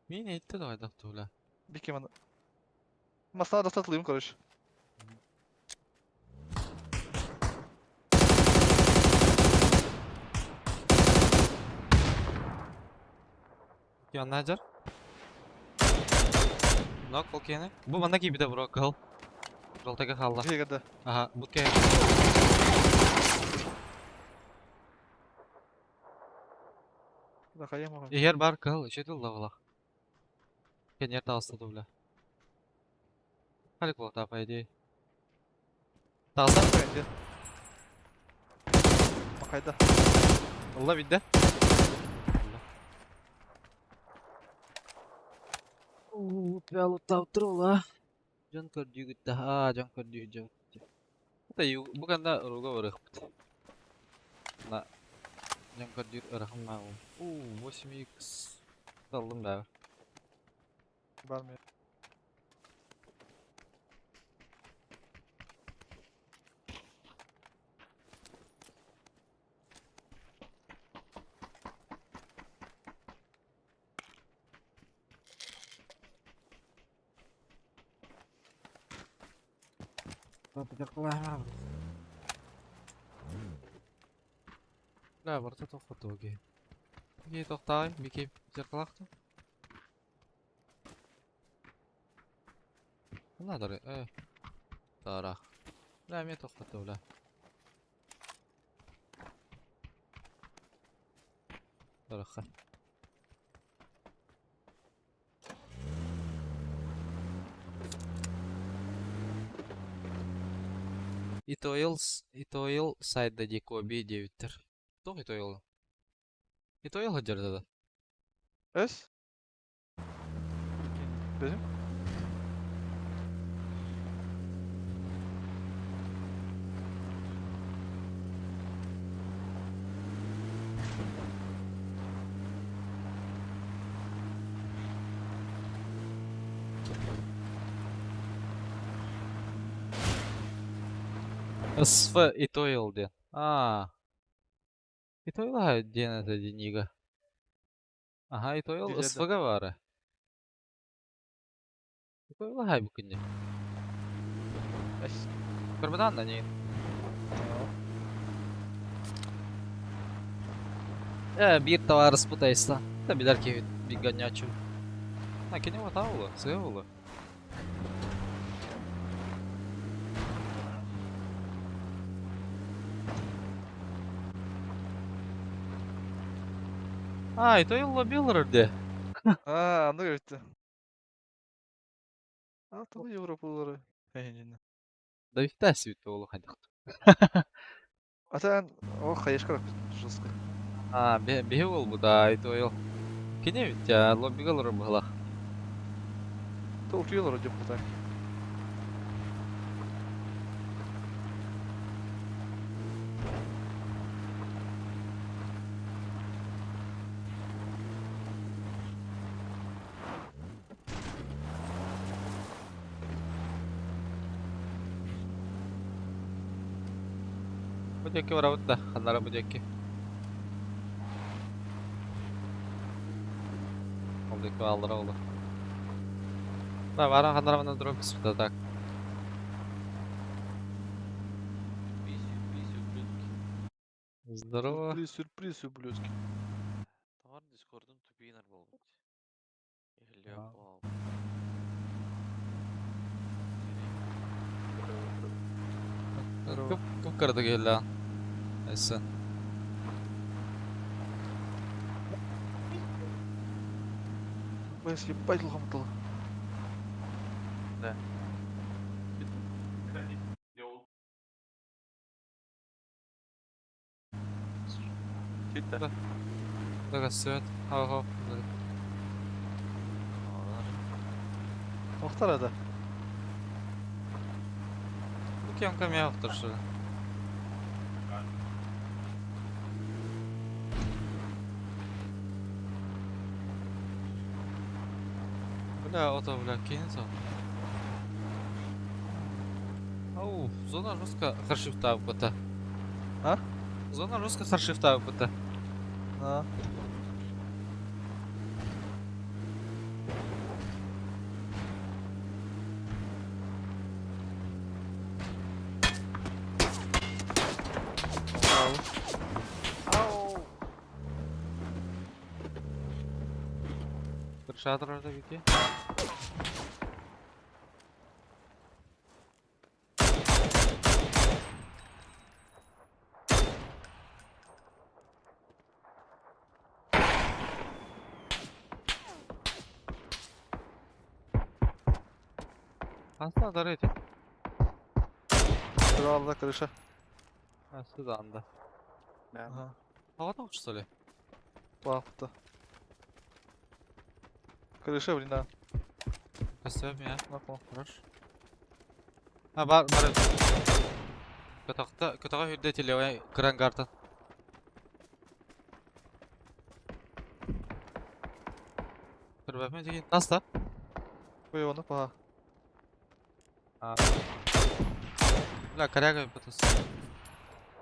Мин иһиттэ да хайдах тула. Бики мана. Масна достатылыйым, короче. Бики манна дьэр. Нок ол киэни. Бу манна киирбитэ бро, кыһыл. Жалтага хаалла. Дьиэгерде. Аха, бу киһи. Да хайым оҕо. Иһэр бар кыһыл, үчүгэй тылла Кэннигэр таҕыста дуу, Халик буолта, по идее. Таҕыста? Макайда. Ылла бидде. Уу, пялуттаутрула. Дьон көрдүүгүт да, аа, дьон көрдүү дьон. Бу кэннэ уруга барыахпыт. На дьон көрдүүр ырахан маабын. Уу, 8x таллым да. Бар ме. Ла, барыта тохотуоги. Ки тохтаай, бики зеркалахта. Надо э. Тарах. Ла, мен тохотула. Тараха. Итоил, Итоил сайда дикоби девиттер. Тоқ Итоил? Итоил хаджар да. Эс? Bizim? СФ Итоил ден. А. Итоил ден это денига. Ага, Итоил Дилерде. СФ бары. Итоил хай букинне. Эс. Көрбөтөн да не. Э, бир товарыс путайста. Да билер ки бир гонячу. А, кене ватаулы, сыгылы. А, Итоил билер де. Аа, аны өттü. А, тулы Европалары. Эйнин. Да вифта свит олу хадык. Ата о хаешка жестко. А, бе ол бу да, Итоил. Кене бит я лоббигалар была. То утуялар деп бута. Бу деки барабыт да, ханнара бу деки. Ол деки алдыра олу. Да, бара ханнара мына дроп да так. Сюрприз, сюрприз, ублюдки. Здорово. Сюрприз, сюрприз, ублюдки. Товар Дискордун тупиинар болбут. А. Здорово. Көп көп карды келді. Эсен. Бэс ебать лохамтал. Да. Да. Да, свет. Хау хау. Охтар ада. Бу кем кем автор что ли? Бля, ото, бля, кинется. Ау, зона жестко харшифта бұта. А? Зона жестко харшифта бұта. А. Ау! Крышатор бики. Aslında dar eti. Кралла крыша. Aslında anda. Ага. Hava da uçtu öyle. Лапта. Крыша, блин, да. Köstüm ya. Напал. Хорош. Ha var var. Kötakta kötaka hürde tili kıran kartın. Dur bakayım çekeyim. Nasıl? Ой, он упал. Ha. La karaya koyup atıyorsun.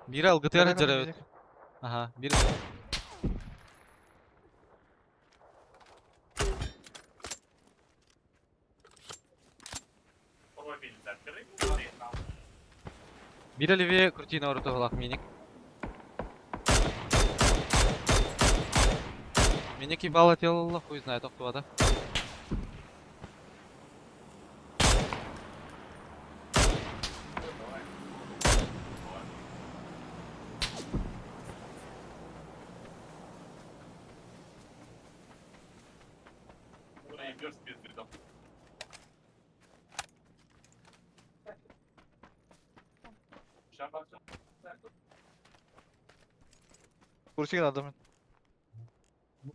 Biri algıtı Karaya evet. koyup Aha bir. Bir Olivier Kurtina orta holak minik. Миники бала тело хуй знает, кто да. Крути надо. Блин.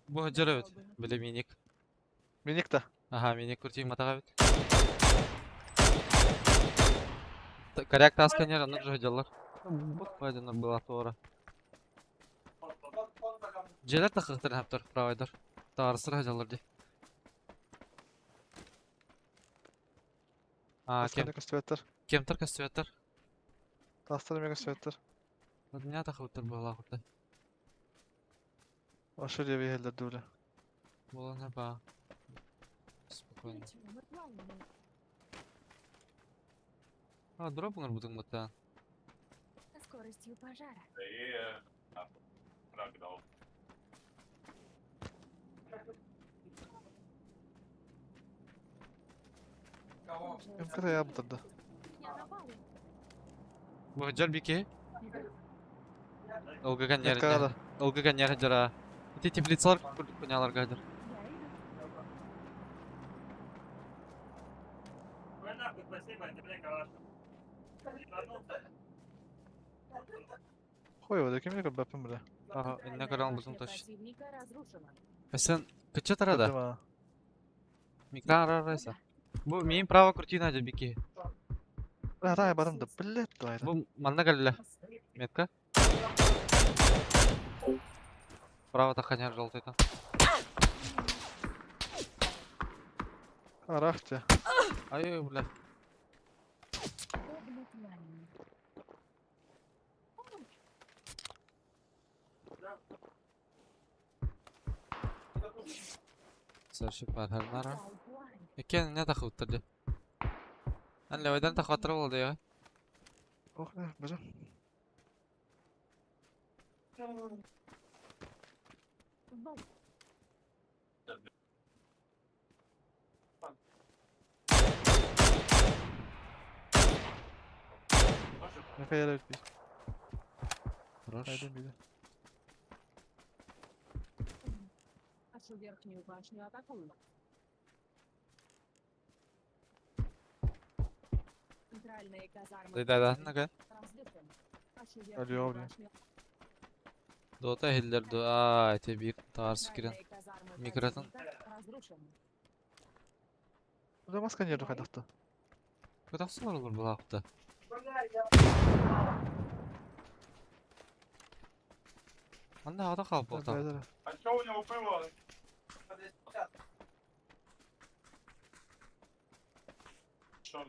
Bu hacer evet. Böyle minik. Миник то. Aha minik kurtayım matağa evet. Коряк тасканер, она же делар. Буквально была тора. Желер тахықтыр хаптар, правайдар. Тарысыр хажалар ди. А, кем, Кем? Костюветтер. кемтер костюветтер. Тастар мега костюветтер. Не тахықтыр была хута. Ваши левее хеллер дуля. Была не ба. Спокойно. А, дроп бұның бұта. Скоростью пожара. Кем я буду. Меня напали. Бұл жар бике. Олгаган яр. Меткада. Олгаган яр жара. Ити теплицалар күрдік конялар гадыр. Я иду. Хуй его, кем я бапым, бля. Ага, Центральная инна каран бузун башня таш. противника разрушена. Sen кыча тарада? Кадыма. Микран рарайса. Бу мин право крутина же бики. Да, да, я барам да, блядь, давай. Бу манна галла. Метка. Право таханяр желтый там. Арахте. Ай, бля. Подобно пламени. Сарши пархарнара. Дай пламя. Экен не тахуттыр. Ан левайдан тахваттыр болды я. Ох, да, бежим. Вол. Мека я бит. Хорош. Найдем биди. Нашу верхнюю башню атакуют. Центральные казармы Да да, нага. разрушены. Нашу Алло, верхнюю блин. башню Дота хиллер ду. А, эти бир тарс кирен. Центральные казармы Микротон. противника разрушены. Да маска не хайдахта. Кытахсылар olur bu hafta. Анда ада қалып болды. А что у него было? Что?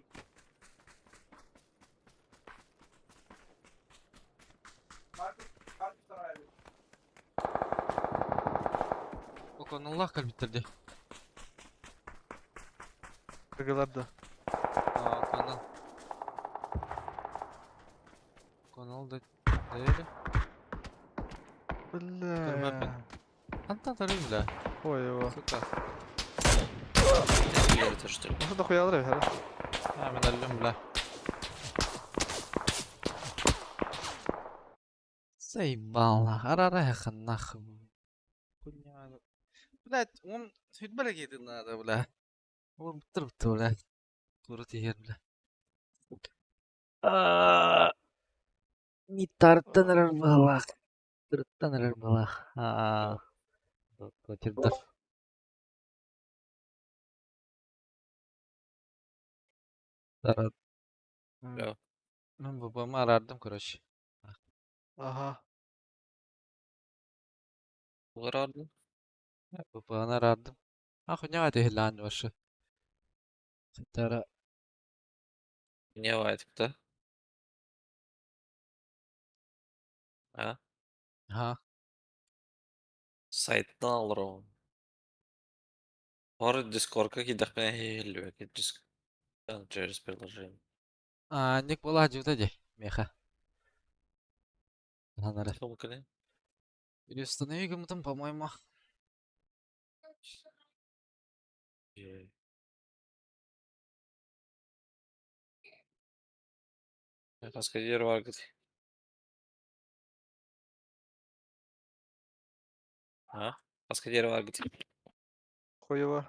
Коналлаах кэлбиттэр дии. Кыгылар да. Аа, канал. Канал да Дээри. Бля. Хантан тарый бля. Ой, его. Сука. Это что ли? Может дохуя алыр эбит, А, мен өллүм бля. Заебал нах. Арара нах. Хуйня. Блять, он сүтбэлэ киитин надо, бля. Ол буттар бутта, бля. Тура тиһэр, бля. Не тартан эрэр быһалаах. Тырыттан эрэр быһалаах. Аа. Тердар. Тарат. Да. Мен бабамы арардым, короче. Ага. Угородно. Бабаны арардым. А хуйня это хилан вообще. Тара. Не вайтик, да? А? Ага. Сайттан алыр Бар Дискордка киирдэхпинэ иһиллибэккэ диск через приложение. А, ник була дьута ди. Меха. Анара. Сол кэлин. Переустанови гымытым, по-моему. Хаска диэри бааргыт. А? Хаска диэри бааргыт. Хуево.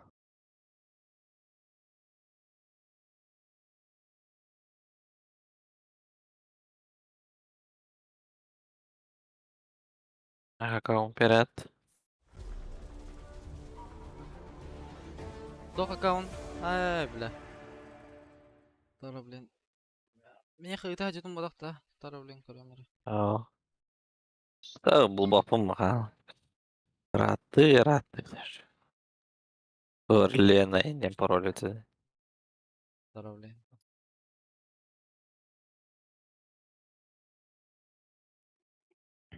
Аккаунт пират. Тох аккаунт. Ай, бля. Тара, блин. Меха ыта дьутум бодохта. Тара, блин, көрөмөр. Аа. Да, булбаппын махан. Раты, раты. Лена, не пароль это. Тара, блин.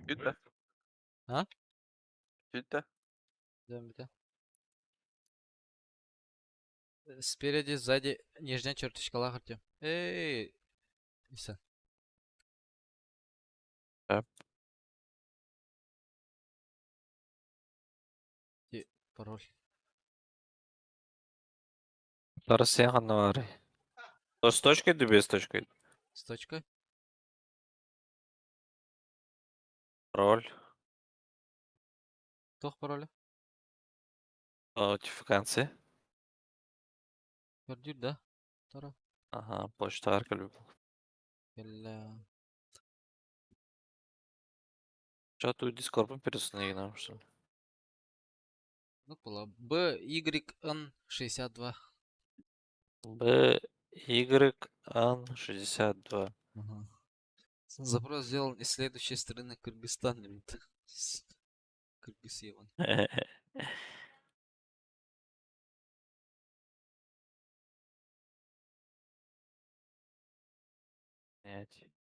Бүттэ. А? Бүттэ. Идем, бите. Спереди, сзади, нижняя черточка Артем. Эй, Иса. Да. Ти, пароль. Тарасен ханнавары. То с точкой да без точкой? С точкой? Пароль. Тох пароля? Нотификация. Көрдүүр да? Тара. Ага, почта аркалю. Кэллэ. Что тут Дискорд переустанови нам, что ли? Ну, была. Б, Y, Н, 62. Б, Y, Н, 62. Ага. Запрос сделан из следующей страны Кыргызстан. Кыргыз ебан. Понять.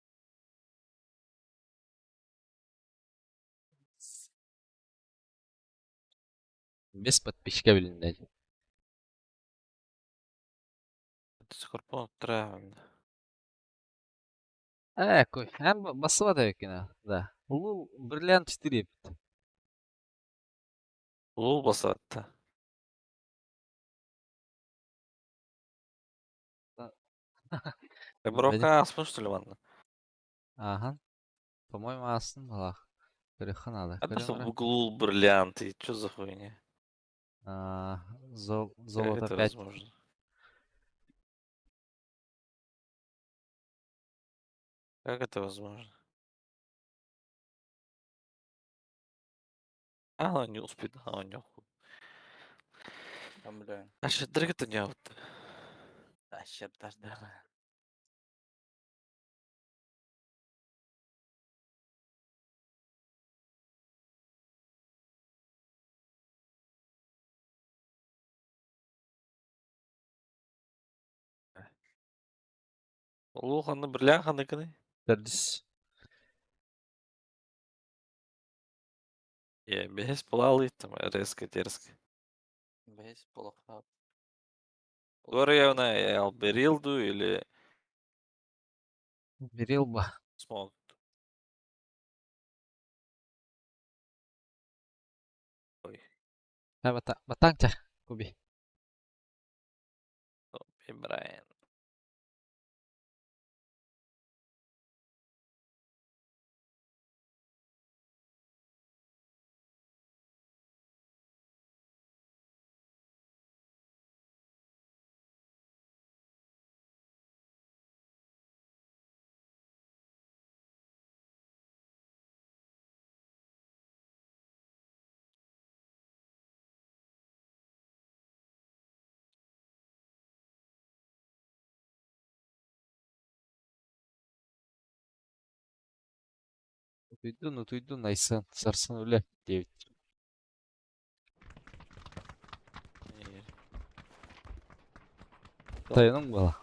Без подписчика, блин, блядь. Дискорд правильно. Э, кофе. А, басова кино, да. Лул, бриллиант 4. Лул басатта. Да. Брока аспын, что ли, ладно? Ага. По-моему, астын балах. Көрөххө надо. А Көрөм эрэ. Глул бриллианты, что за хуйня? А, Как золото это 5. возможно? Как это возможно? А, он не успеет, а он не хуй. А, бля. А что, дрыгать не вот. А, щет, да. Лул ханны бриллиант ханны кыны. Төрдүс. Я бэһис булаалый там резко-дерзко. Бэһис буолуохтаах. Говорю, я Алберилду или Берилба. Смог. Ой, Батаҥча, Куби. Брайан. Утуйдун, утуйдун, Айсан, сарсын үлэ диэбит. Тойонуҥ буола.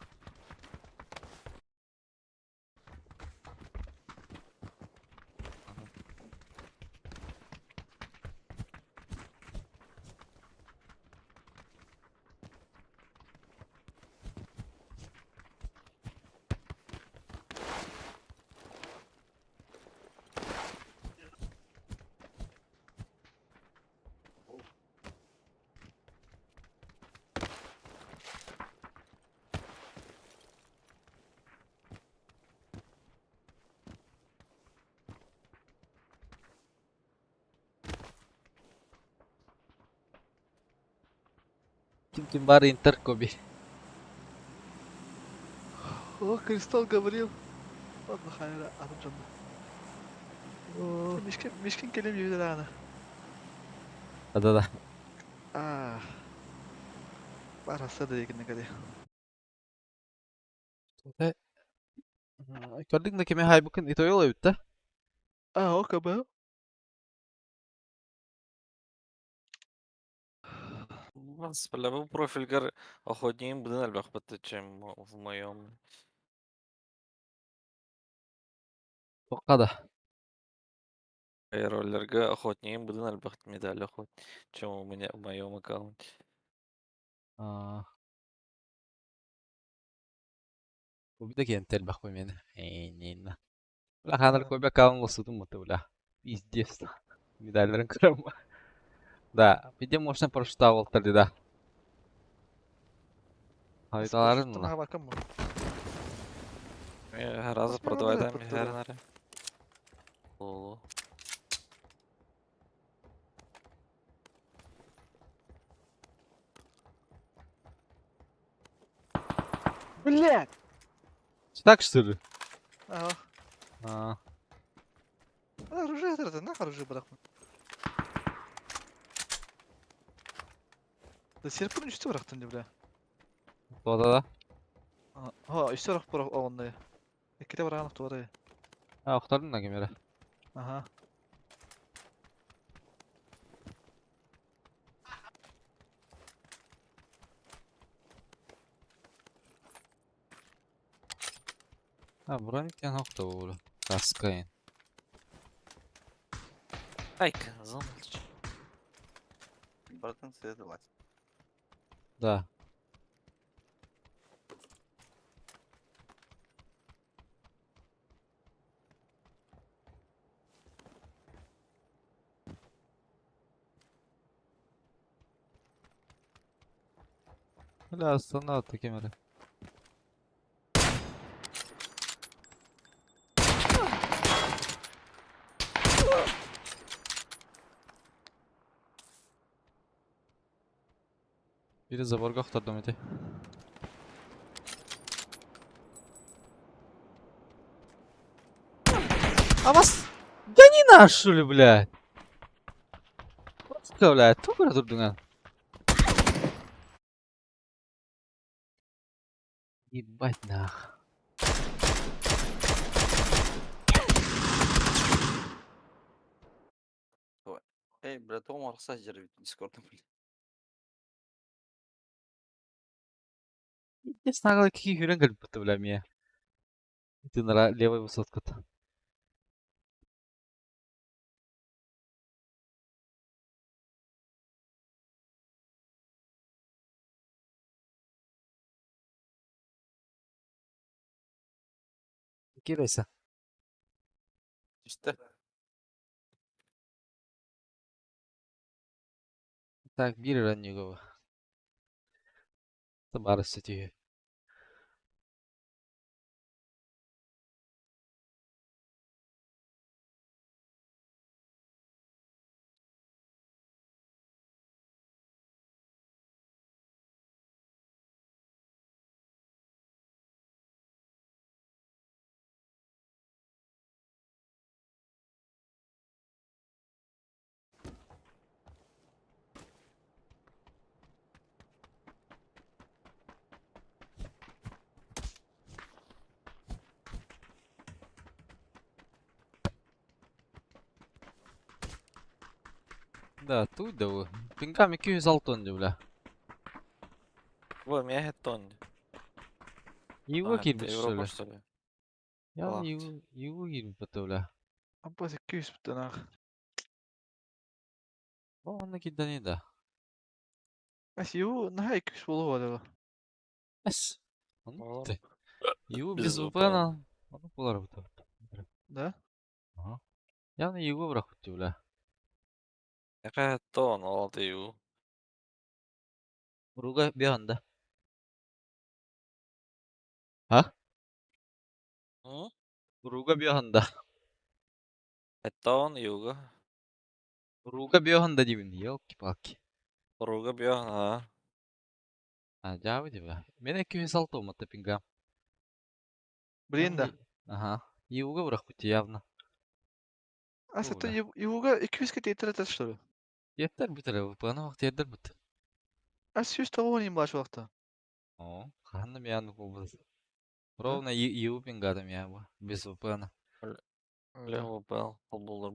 Ким-ким бар Интер Коби. О, Кристалл говорил. Ладно, хайра, атын дьонно. Мишкин, Мишкин кэлим дьүһүнэ даҕаны. Да-да-да. Аа. Бараса да дигинне кэле. Көрдүҥ да кими хайбыкын итойол эбит да? Аа, о, КБ. Бля, бу профильгар охотнее быдан элбэх бытты, чем в моем. Тоққа да. Роллерга охотнее быдан элбэх медаль охот, чем у меня в моем аккаунте. Аа. Кобида киэн элбэх бу миэнэ. Эйнин. Бля, ханар Коби аккаунт лосутум муты, бля. Пиздец. Медальларын көрөм. Да, где можно прочитал да. Haydaların mı? Bakın mı? Раза Возьми продавай роллер там под туда. хернаре. Лоло. Блядь! Так что ли? Ага. А, Оружие это, нахуй оружие bırakma. Да серпін үсті bıraktım diye бля. да да. Ha, үсті bırak bırak onları. Ekide bırakan tuvarı. А, охтардың да кемері. Ага. А, броник охта буолу. Каскайын. Айка, замолчи. Братан, следовать. Да. Бля, остановка кемері. Biri заборга охтордум ити. А вас... Да не наш, что ли, блядь? Сука, блядь, тугура турдуҥан. Ебать нах. Эй, брат, Омар, сажер Дискордом, блин. Честно, какие хюрен как будто, бля, мне. Ты на левой высотка-то. Кирайса. Түстэ. Так, биир раннюгова. Табаарыс түһү. Да, тут да вы. Пингам 206 деп бля. Во, меня тон. Его кирбит что Европа, ли? что ли? Я Лахт. его его кирбит бля. Апа 200 бутанах. О, онна киддани да. Ас ю наха 200 болу бар. Эс. Ону Олар. битте. Его Без без VPN. VPN. Ону болар бу. Да? Ага. Яны его бирак битте бля. Какая тон, ол ты ю. Руга бihanda. А? М? Руга бihanda. Тон юга. Руга бihanda дибин. Елки-палки. Руга бьё, а. А, жабы бля. Мен 206 olmadı пингам. Блин да. Ага. Его бирак битте явно. Ас это Бля. юга 200 ке тейтер что ли? Yeter битер VPN вакыт yeter бит. Ас 100 того не баш вакыты. О, ханна мияны болбуз. Ровно ю пингадым я бу. Без VPN. Бля, VPN, полдоллар.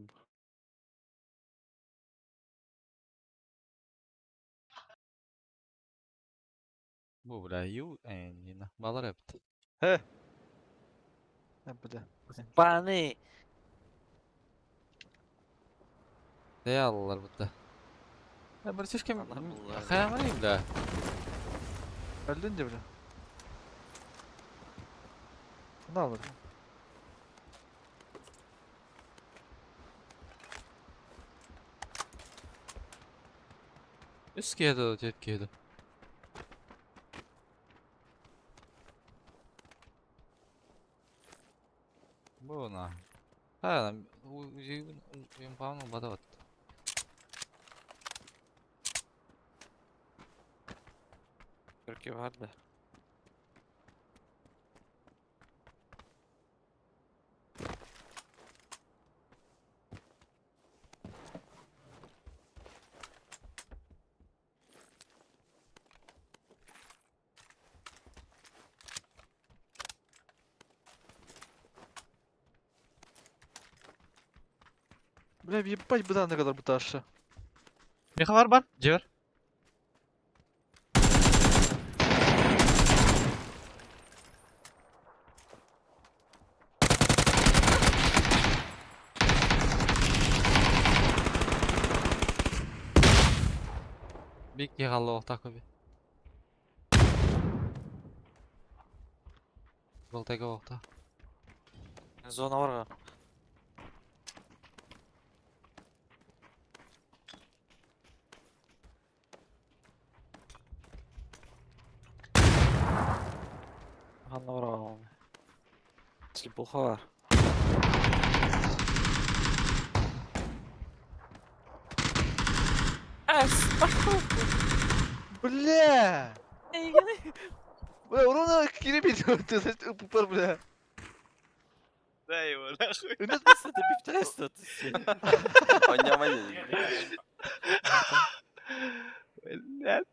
Бу бля ю энина. Балар эпт. Хе. Бля. Паны! Де алалар бутта. Я бір слишком Ана булар. хаямарым да. Öldün de bile. Ne alır? Үс киеді, төрт киеді. Бу на. Ха, мен бата бат. Түрки бар да. Бля, ебать быдан ne kadar bu taşı. Меха бар бар, жібер. Бик қалды оқтақ көбе. Болтайга оқта. Зона бар ға. Ханна бар ға. Слепуха бар. Бля! Бля, урона кирепить, ты пупар, бля. Да его нахуй. Ойнама дедим. Блядь.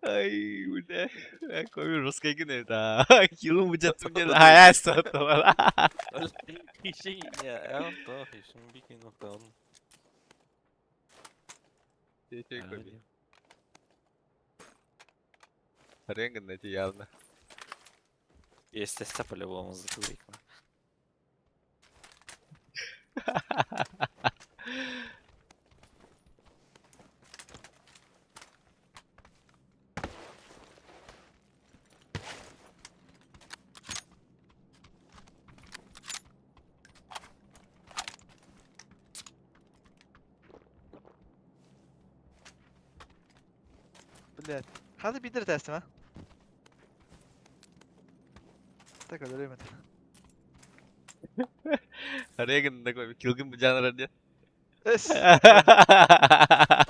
Ай, бля. Какой жесткий гнев, да. Хилу будет мне на явно. Естественно, по-любому затылик. Блядь. Хазы бидер тестим а? Так өлөрөм это. Реган такой, килгин бу жанра диэн. Эс.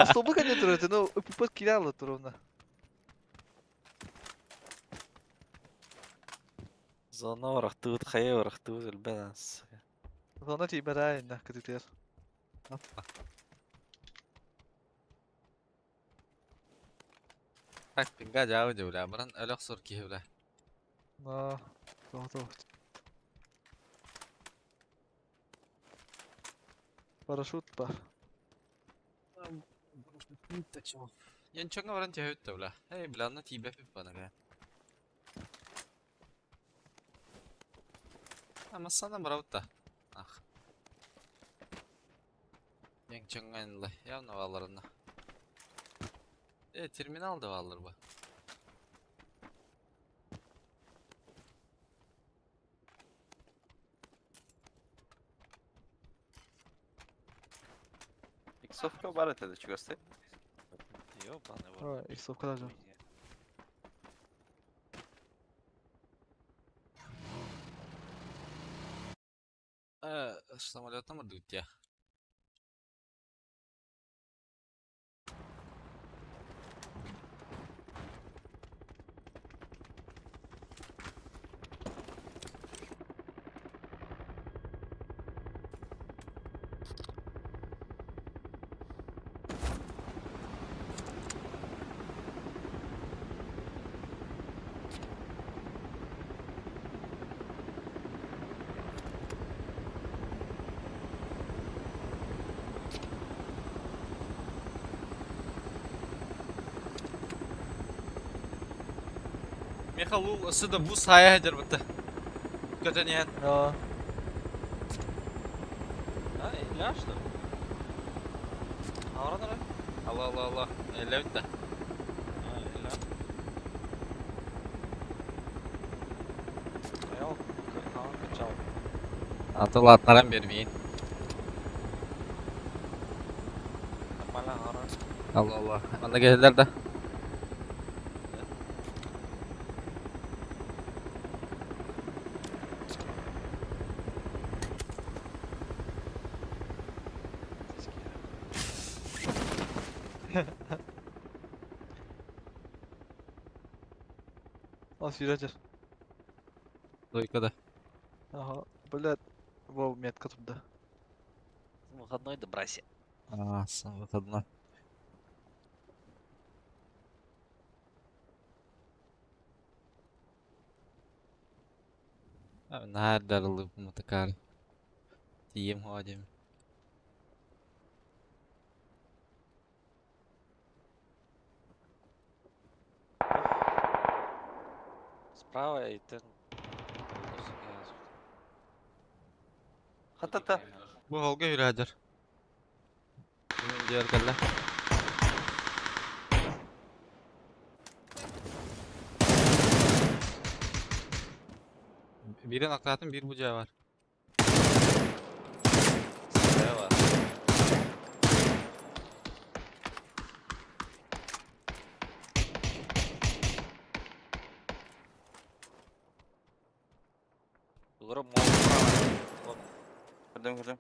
Особо не турат, ну пупот кирялы туруна. Зона барахтыбыт, хайа барахтыбыт өлбен ас. Зона тиберайна кытытыр. Так, пинга жабы же бля, баран өлөх сор киһи бля. На. То то. Парашют бар. Янчоңа баран тиһэбит бля. Эй, бля, анна тиибэппит бана бля. Ама сана барабыт да. Ах. Янчоңа энле, явно балларына. Э, терминал да баллар бу. Иксовка бар этэ чугасты. Ёбаный в рот. Ой, иксовка даже. Э, самолеттан бардыбыт я. Михаил ысы да бу сая хәдер бітті. Көтен ян. Но. А, Илья, что ли? Аура давай. Алла, алла, алла. Эле бітті. А, Илья. А я он качал. Атыл атнаран бермейін. Нормально, аура. Алла, алла. Манда келелер да. Ал сүйрәтер. Дойкада. Ага, блядь. Вау, метка туда. Выходной добрайся. А, сам выходной. Наар мотокар. Тием ходим. Справа и ты. Хата-та. Бу холга үрәдер. Мен диэр кэллэ. Бирин ақтатын bir bucağı var. Слева. Гром справа. Көрдüm көрдüm.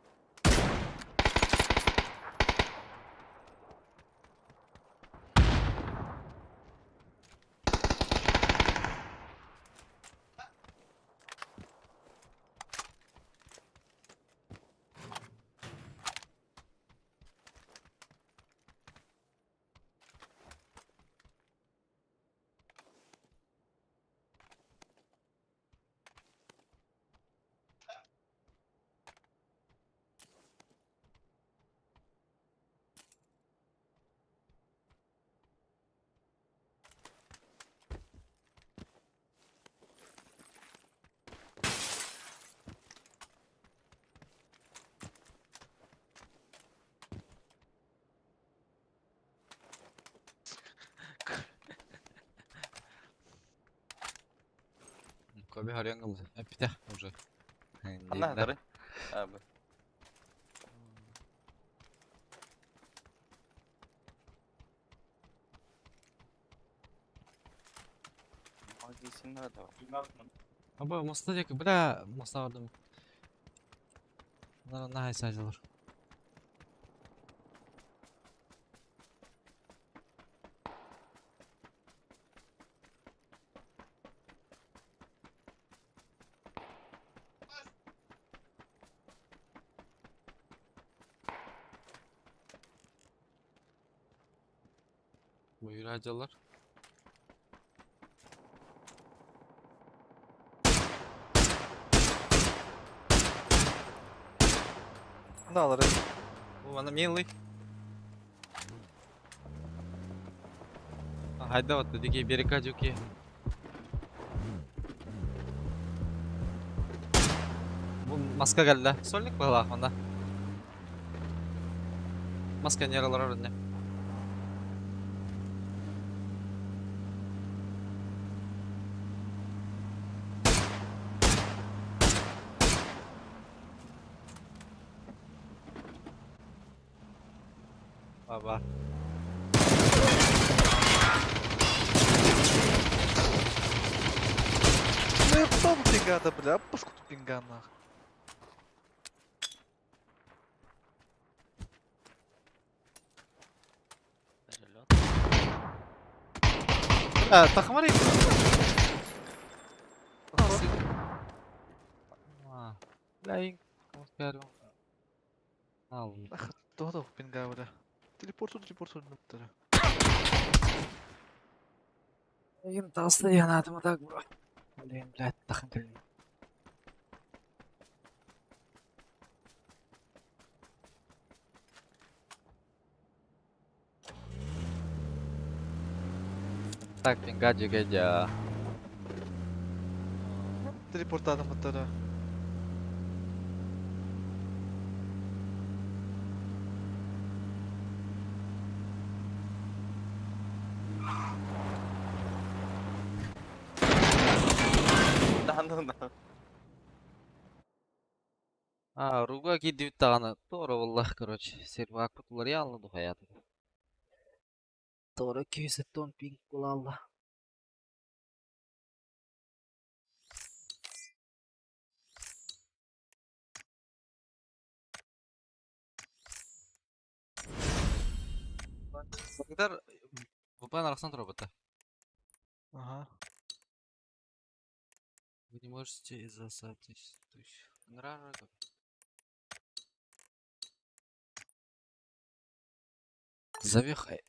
Коби харянгыл. Эпите уже. Анна дары. А, бу. Киирсиннэр да. Аба моста диэки, бля, моста бардым. Наһаа саадьалар. Buyur. Ne alır? Bu bana милый. Hayda вот дикие берега дюки. Bu маска geldi. Сольник была онда. Маска не алар. Баба. Ну я потом пингада, бля, пуску пинга нах. Перельот. Бля, тахмари. Бля, Ал. Тоҕо пинга, бля. Телепорту, телепорту, бля. Им толстые надо так, бро. Блин, блядь, тахын кэлин. Так, пинга дьүгэдя. Телепортадым бля. Да, да, да. А, руга кидибит даҕаны. Туора буоллах, короче. Сервак уларыйа ду хаяты. Туора 210 пинг буолалла. Сагдар VPN арахсан робота. Ага. Вы не можете из-за соответствующих. Нравится. Завихай.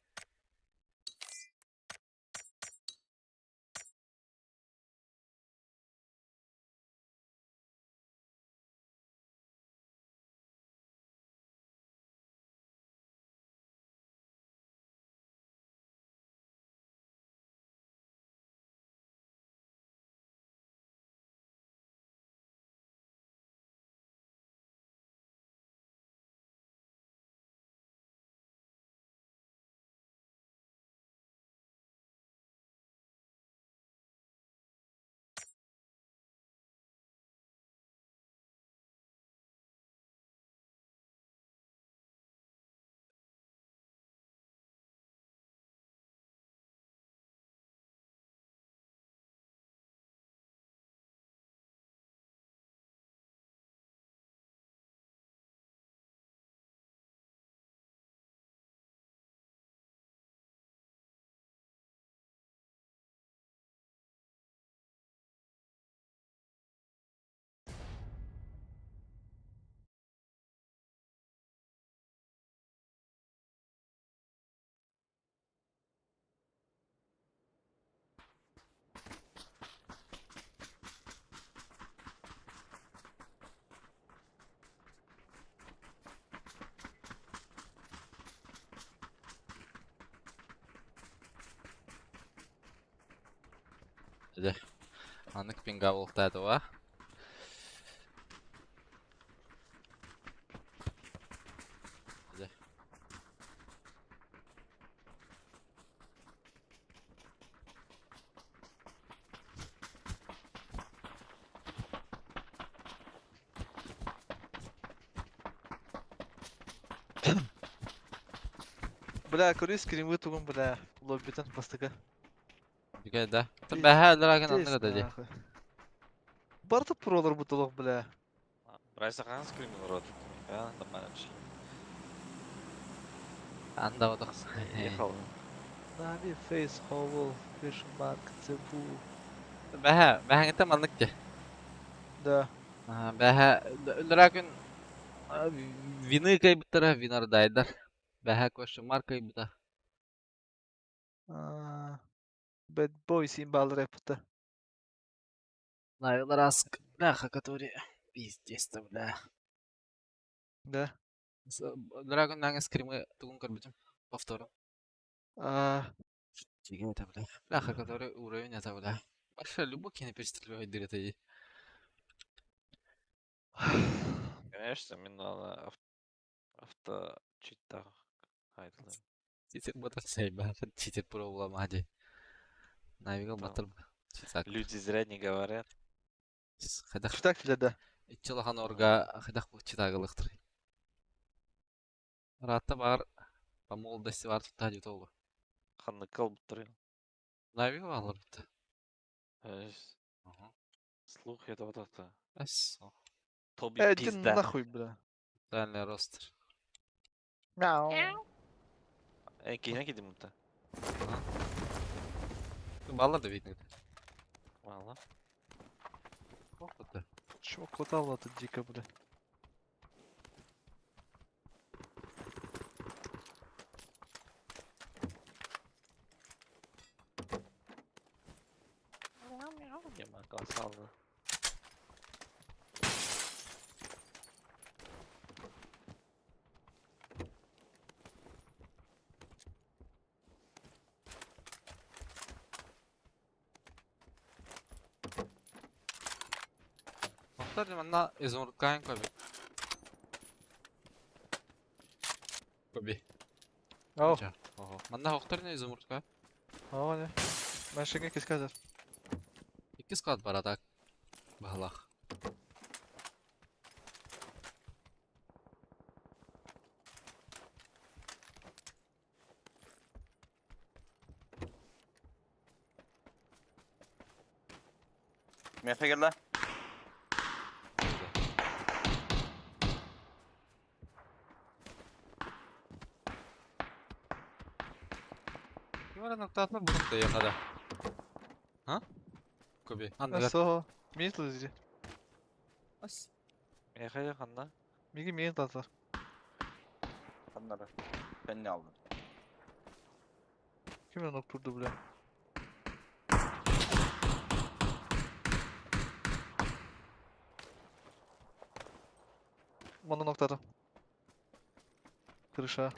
Анык пинга буолтаатыва. Дьэ. Бля, көрүс скримы тугун, бля. Лоббитен бастыга. Үчүгэй да. Бэһээ өлөрөкүн оннук да дии. Барыта пролар бутулук бля. Брайса хаһан скримин урод? А, нормально вообще. Анда отох. Ехал. Нави, Фейс, Ховл, Фишмарк, Цебу. Бэһээ, бэһээҥҥиттэн маннык дии. Да. Бэһээ өлөрөкүн вины кыайбыттара, винардайдар. Бэһээ question mark кыайбыта. Bad Boys имбалар эппитэ. Навилар аск, бляха, который пиздец-то, бля. Да. Драгон наҥа скримы тугун көрбүтүм. Повтором. Чиге это, бля. Бляха, который уровень это, бля. Вообще, любой кино перестреливает дыр это и. Конечно, мен авто читтах айтылар. Читер батыр сайба, читер пробовала мади. Навигал батыр. Люди зря не говорят. Хайдах. Читак да. Иччилахан орга хайдах читагылыктыр. Ратта бар по молодости бар тутта дит олу. Ханныкал буттыр. Навигал алыр бутта. Слух я вот Эс. Тоби Э, пизда. нахуй, бля. Дальний ростер. Мяу. Э, кихне кидим мутта. Баллар да видно. Мало. Опыта. Чего хватало тут дико, бля. Салды. Охтар манна изумрудкаан коби. Коби. Ау. Манна охтар не изумрудка. Ау, не. Машина кисказар. Икки склад бар атак. Баһалах. Мефе кэллэ. Ким эрэ ноктаатылар бу да яхада. А? Коби. Андыгар. Асо. Мин тылызы. Ас. Мехе ханна. Миги мин татар. Ханнары. Ben ne aldım? Ким нок турду, бля. Мана ноктата. Крыша.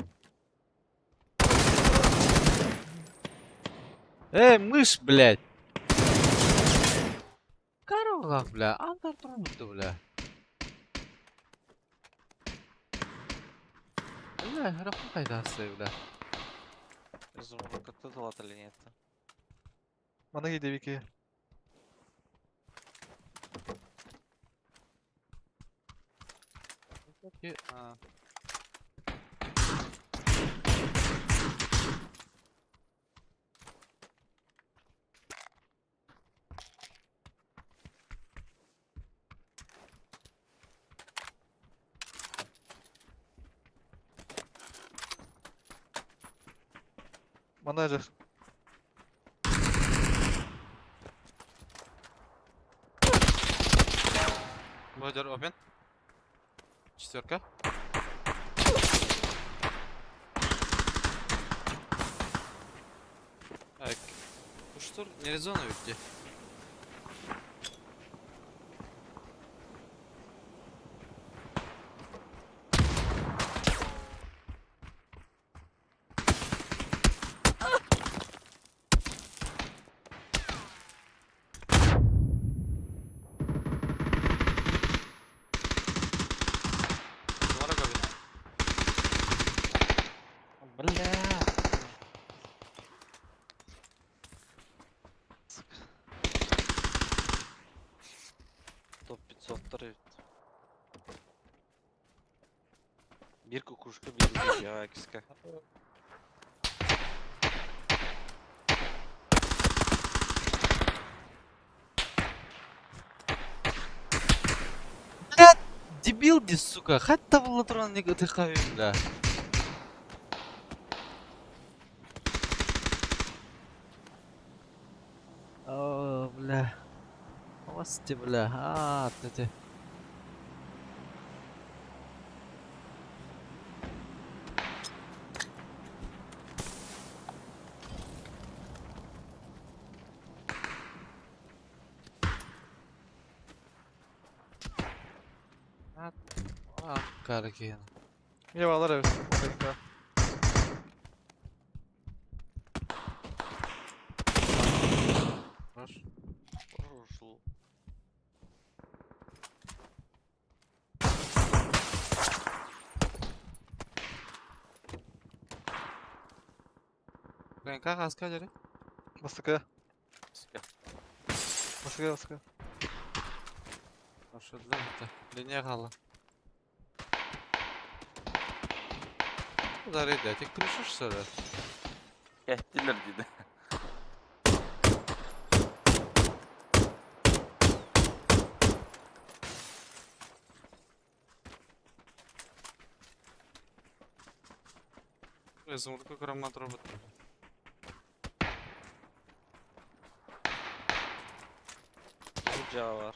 Эй, мышь, блядь! Каролах, бля, антар турбуту, бля. Бля, раху кайдасы, бля. Изумрудка тылат или нет? Мана киде вики. А. Мана же. Бодер опен. Четверка. Так. Уштур не резона ведь. Numara kobi. Бля. Топ 500 тариф. Бир кукушка, бир я киска. Дебил ди, сука, хат табылла туран не ытыхха бля. О, бля. Ости, бля. А, ты. Каракин. Я балар эбит. Ондайка. Хорош. Ушел. Блин, как рассказали? Бастакы. Сука. Бастакы, бастакы. Хорошо, для это. Линия гала. Куда рейда? Ты крышишься, да? Кәттилер диде. Изумрудку громад робот. Кыл var.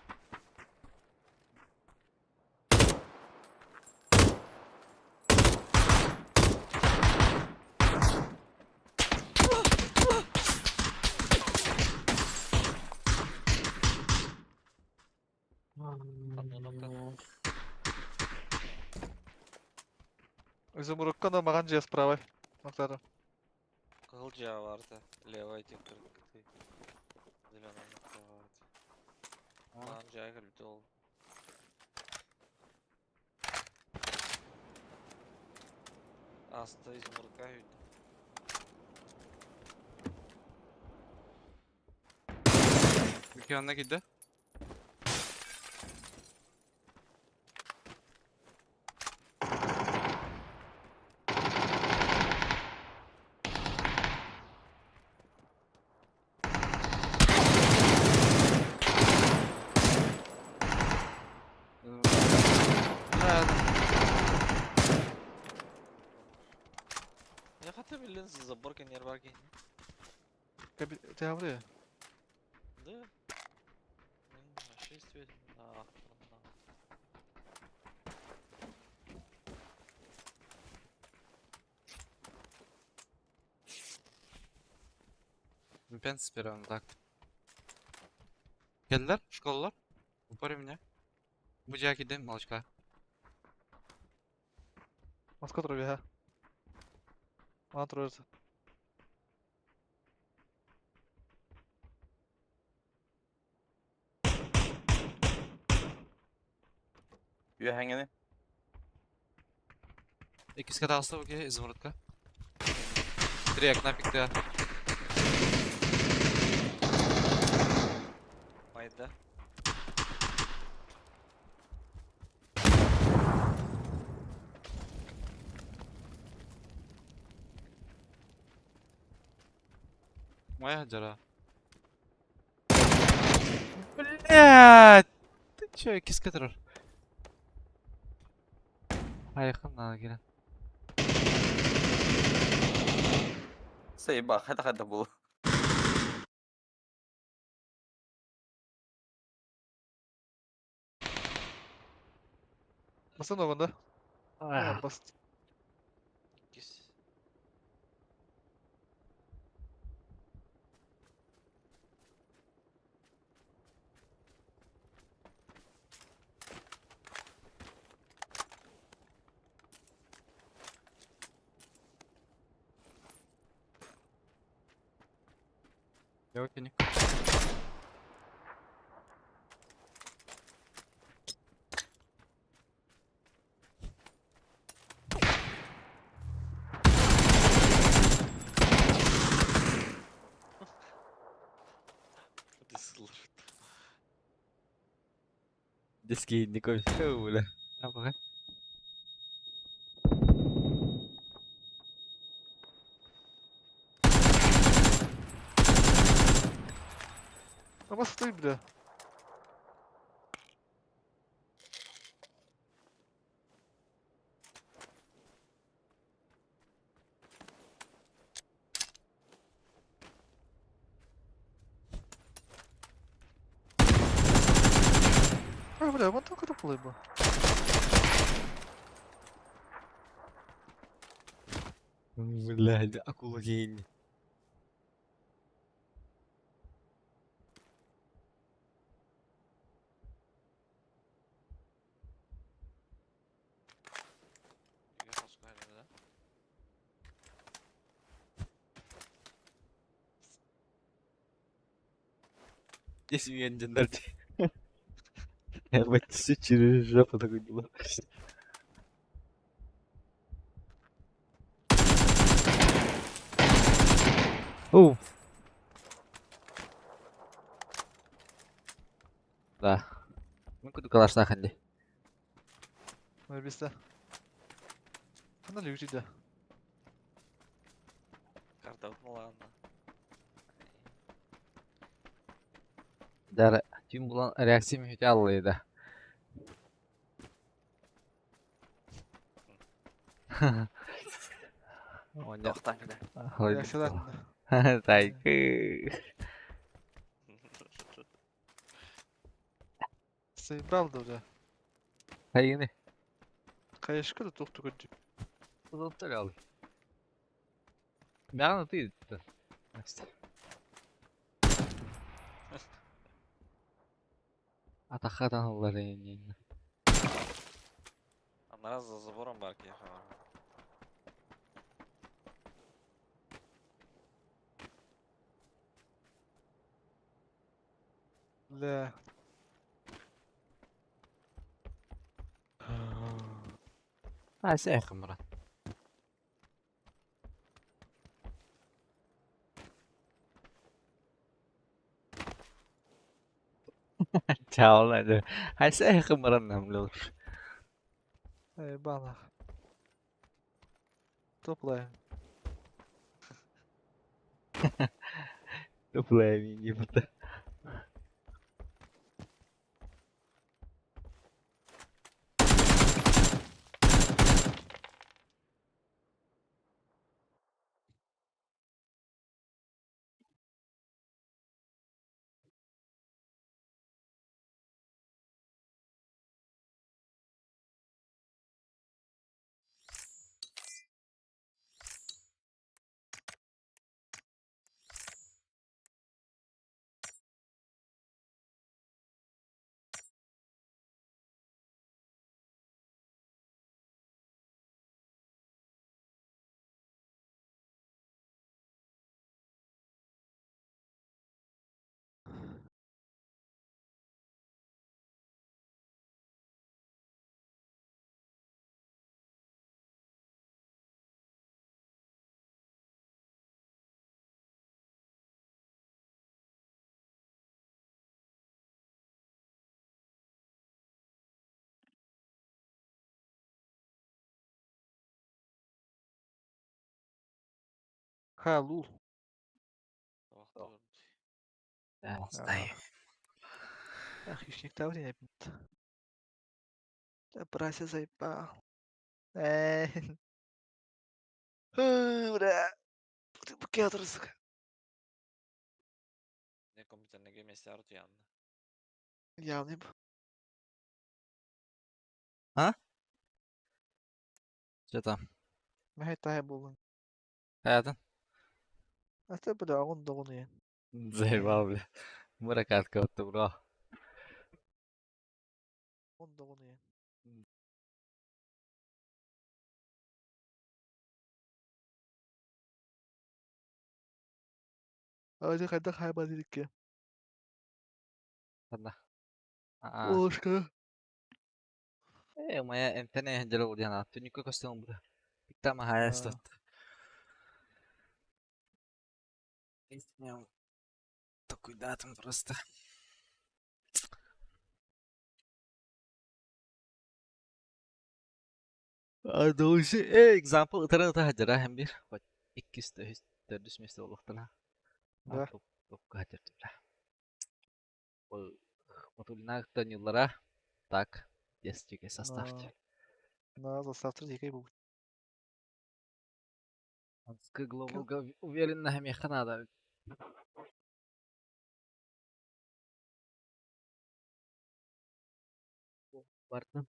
Изумрудка да маган же справа. Нактары. Кыл vardı. Левая тек кыргы. Зеленый нокта vardı. Маған жай кірді ол. Аста изумрудка үйді. Микианна киде? Да, Я хотя бы линзы забор кенер бар кен. Ты говори. Да. Мен вообще Да. Пенс берем, так. Келдер, школалар. Упори меня. Бу жаа кидем, малышка. Москва турар ха. Маған турар. Үйе хәңгене. Икиске тағысы окей, изумрудка. Три окна пикте. Майда. Моя жара. Блять! Ты чё, икиске турар? Айқын надо келе. Сейба, қайда-қайда бұл. Басын оғында. Бас. Икис. Я окей. Hadi сылыр. Диски не кофе, бля. А, пока. А бас ты, бля. Бля, вон там катапулой был. Блядь, акула гений. Здесь меня Я все через жопу такой было. Уф. Да. Ну куда калаш наханди. Мөрбисте. Хана лүгүтүдэ. Карта ладно. Дара, тüm булан реакция мүхүтэ аллыйда. Оня. Тохтан кэлэ. Реакциялар. Тайкы. Заебал да уже. Хайгини. Кайышка да тухту көрдү. Узаттар алый. Бягана ты. Атахадан аллар эйнин. Ана за забором бар киһи. Бля. А, сэх, брат. Чао, Хай сэх, брат, нам лучше. Ебана. Топлаем. Топлая мини, бута. Ха, лул. Да, знаю. Ах, хищник таври не бит. Да брася заебал. Эй. Бля. Ты букетр, сука. Не компьютерный вместе артуянна. Явный. А? Что там? Мәхәй булын. Хаятын? Ата бля, агын догын Заебал, бля. Муракатка вот бро. Он догын. Adi хайда хайба дикке. Ханна. Аа. Ошка. Э, моя МТН ханжала удяна. Түнүккө көстөн бу. Биттама хаястат. Такой датум просто. Дойсы, example, ытара хажара хэм бир. Иккис төһүс төрдүс месте олохтана. Да. Топ топка хажар түбра. Ол Матулина нюллара. Так, десять составьте. На заставтыр дикей бу. Анскы глобалга уверенно хэмиэхэ надо. Бардым.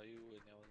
Аю, не.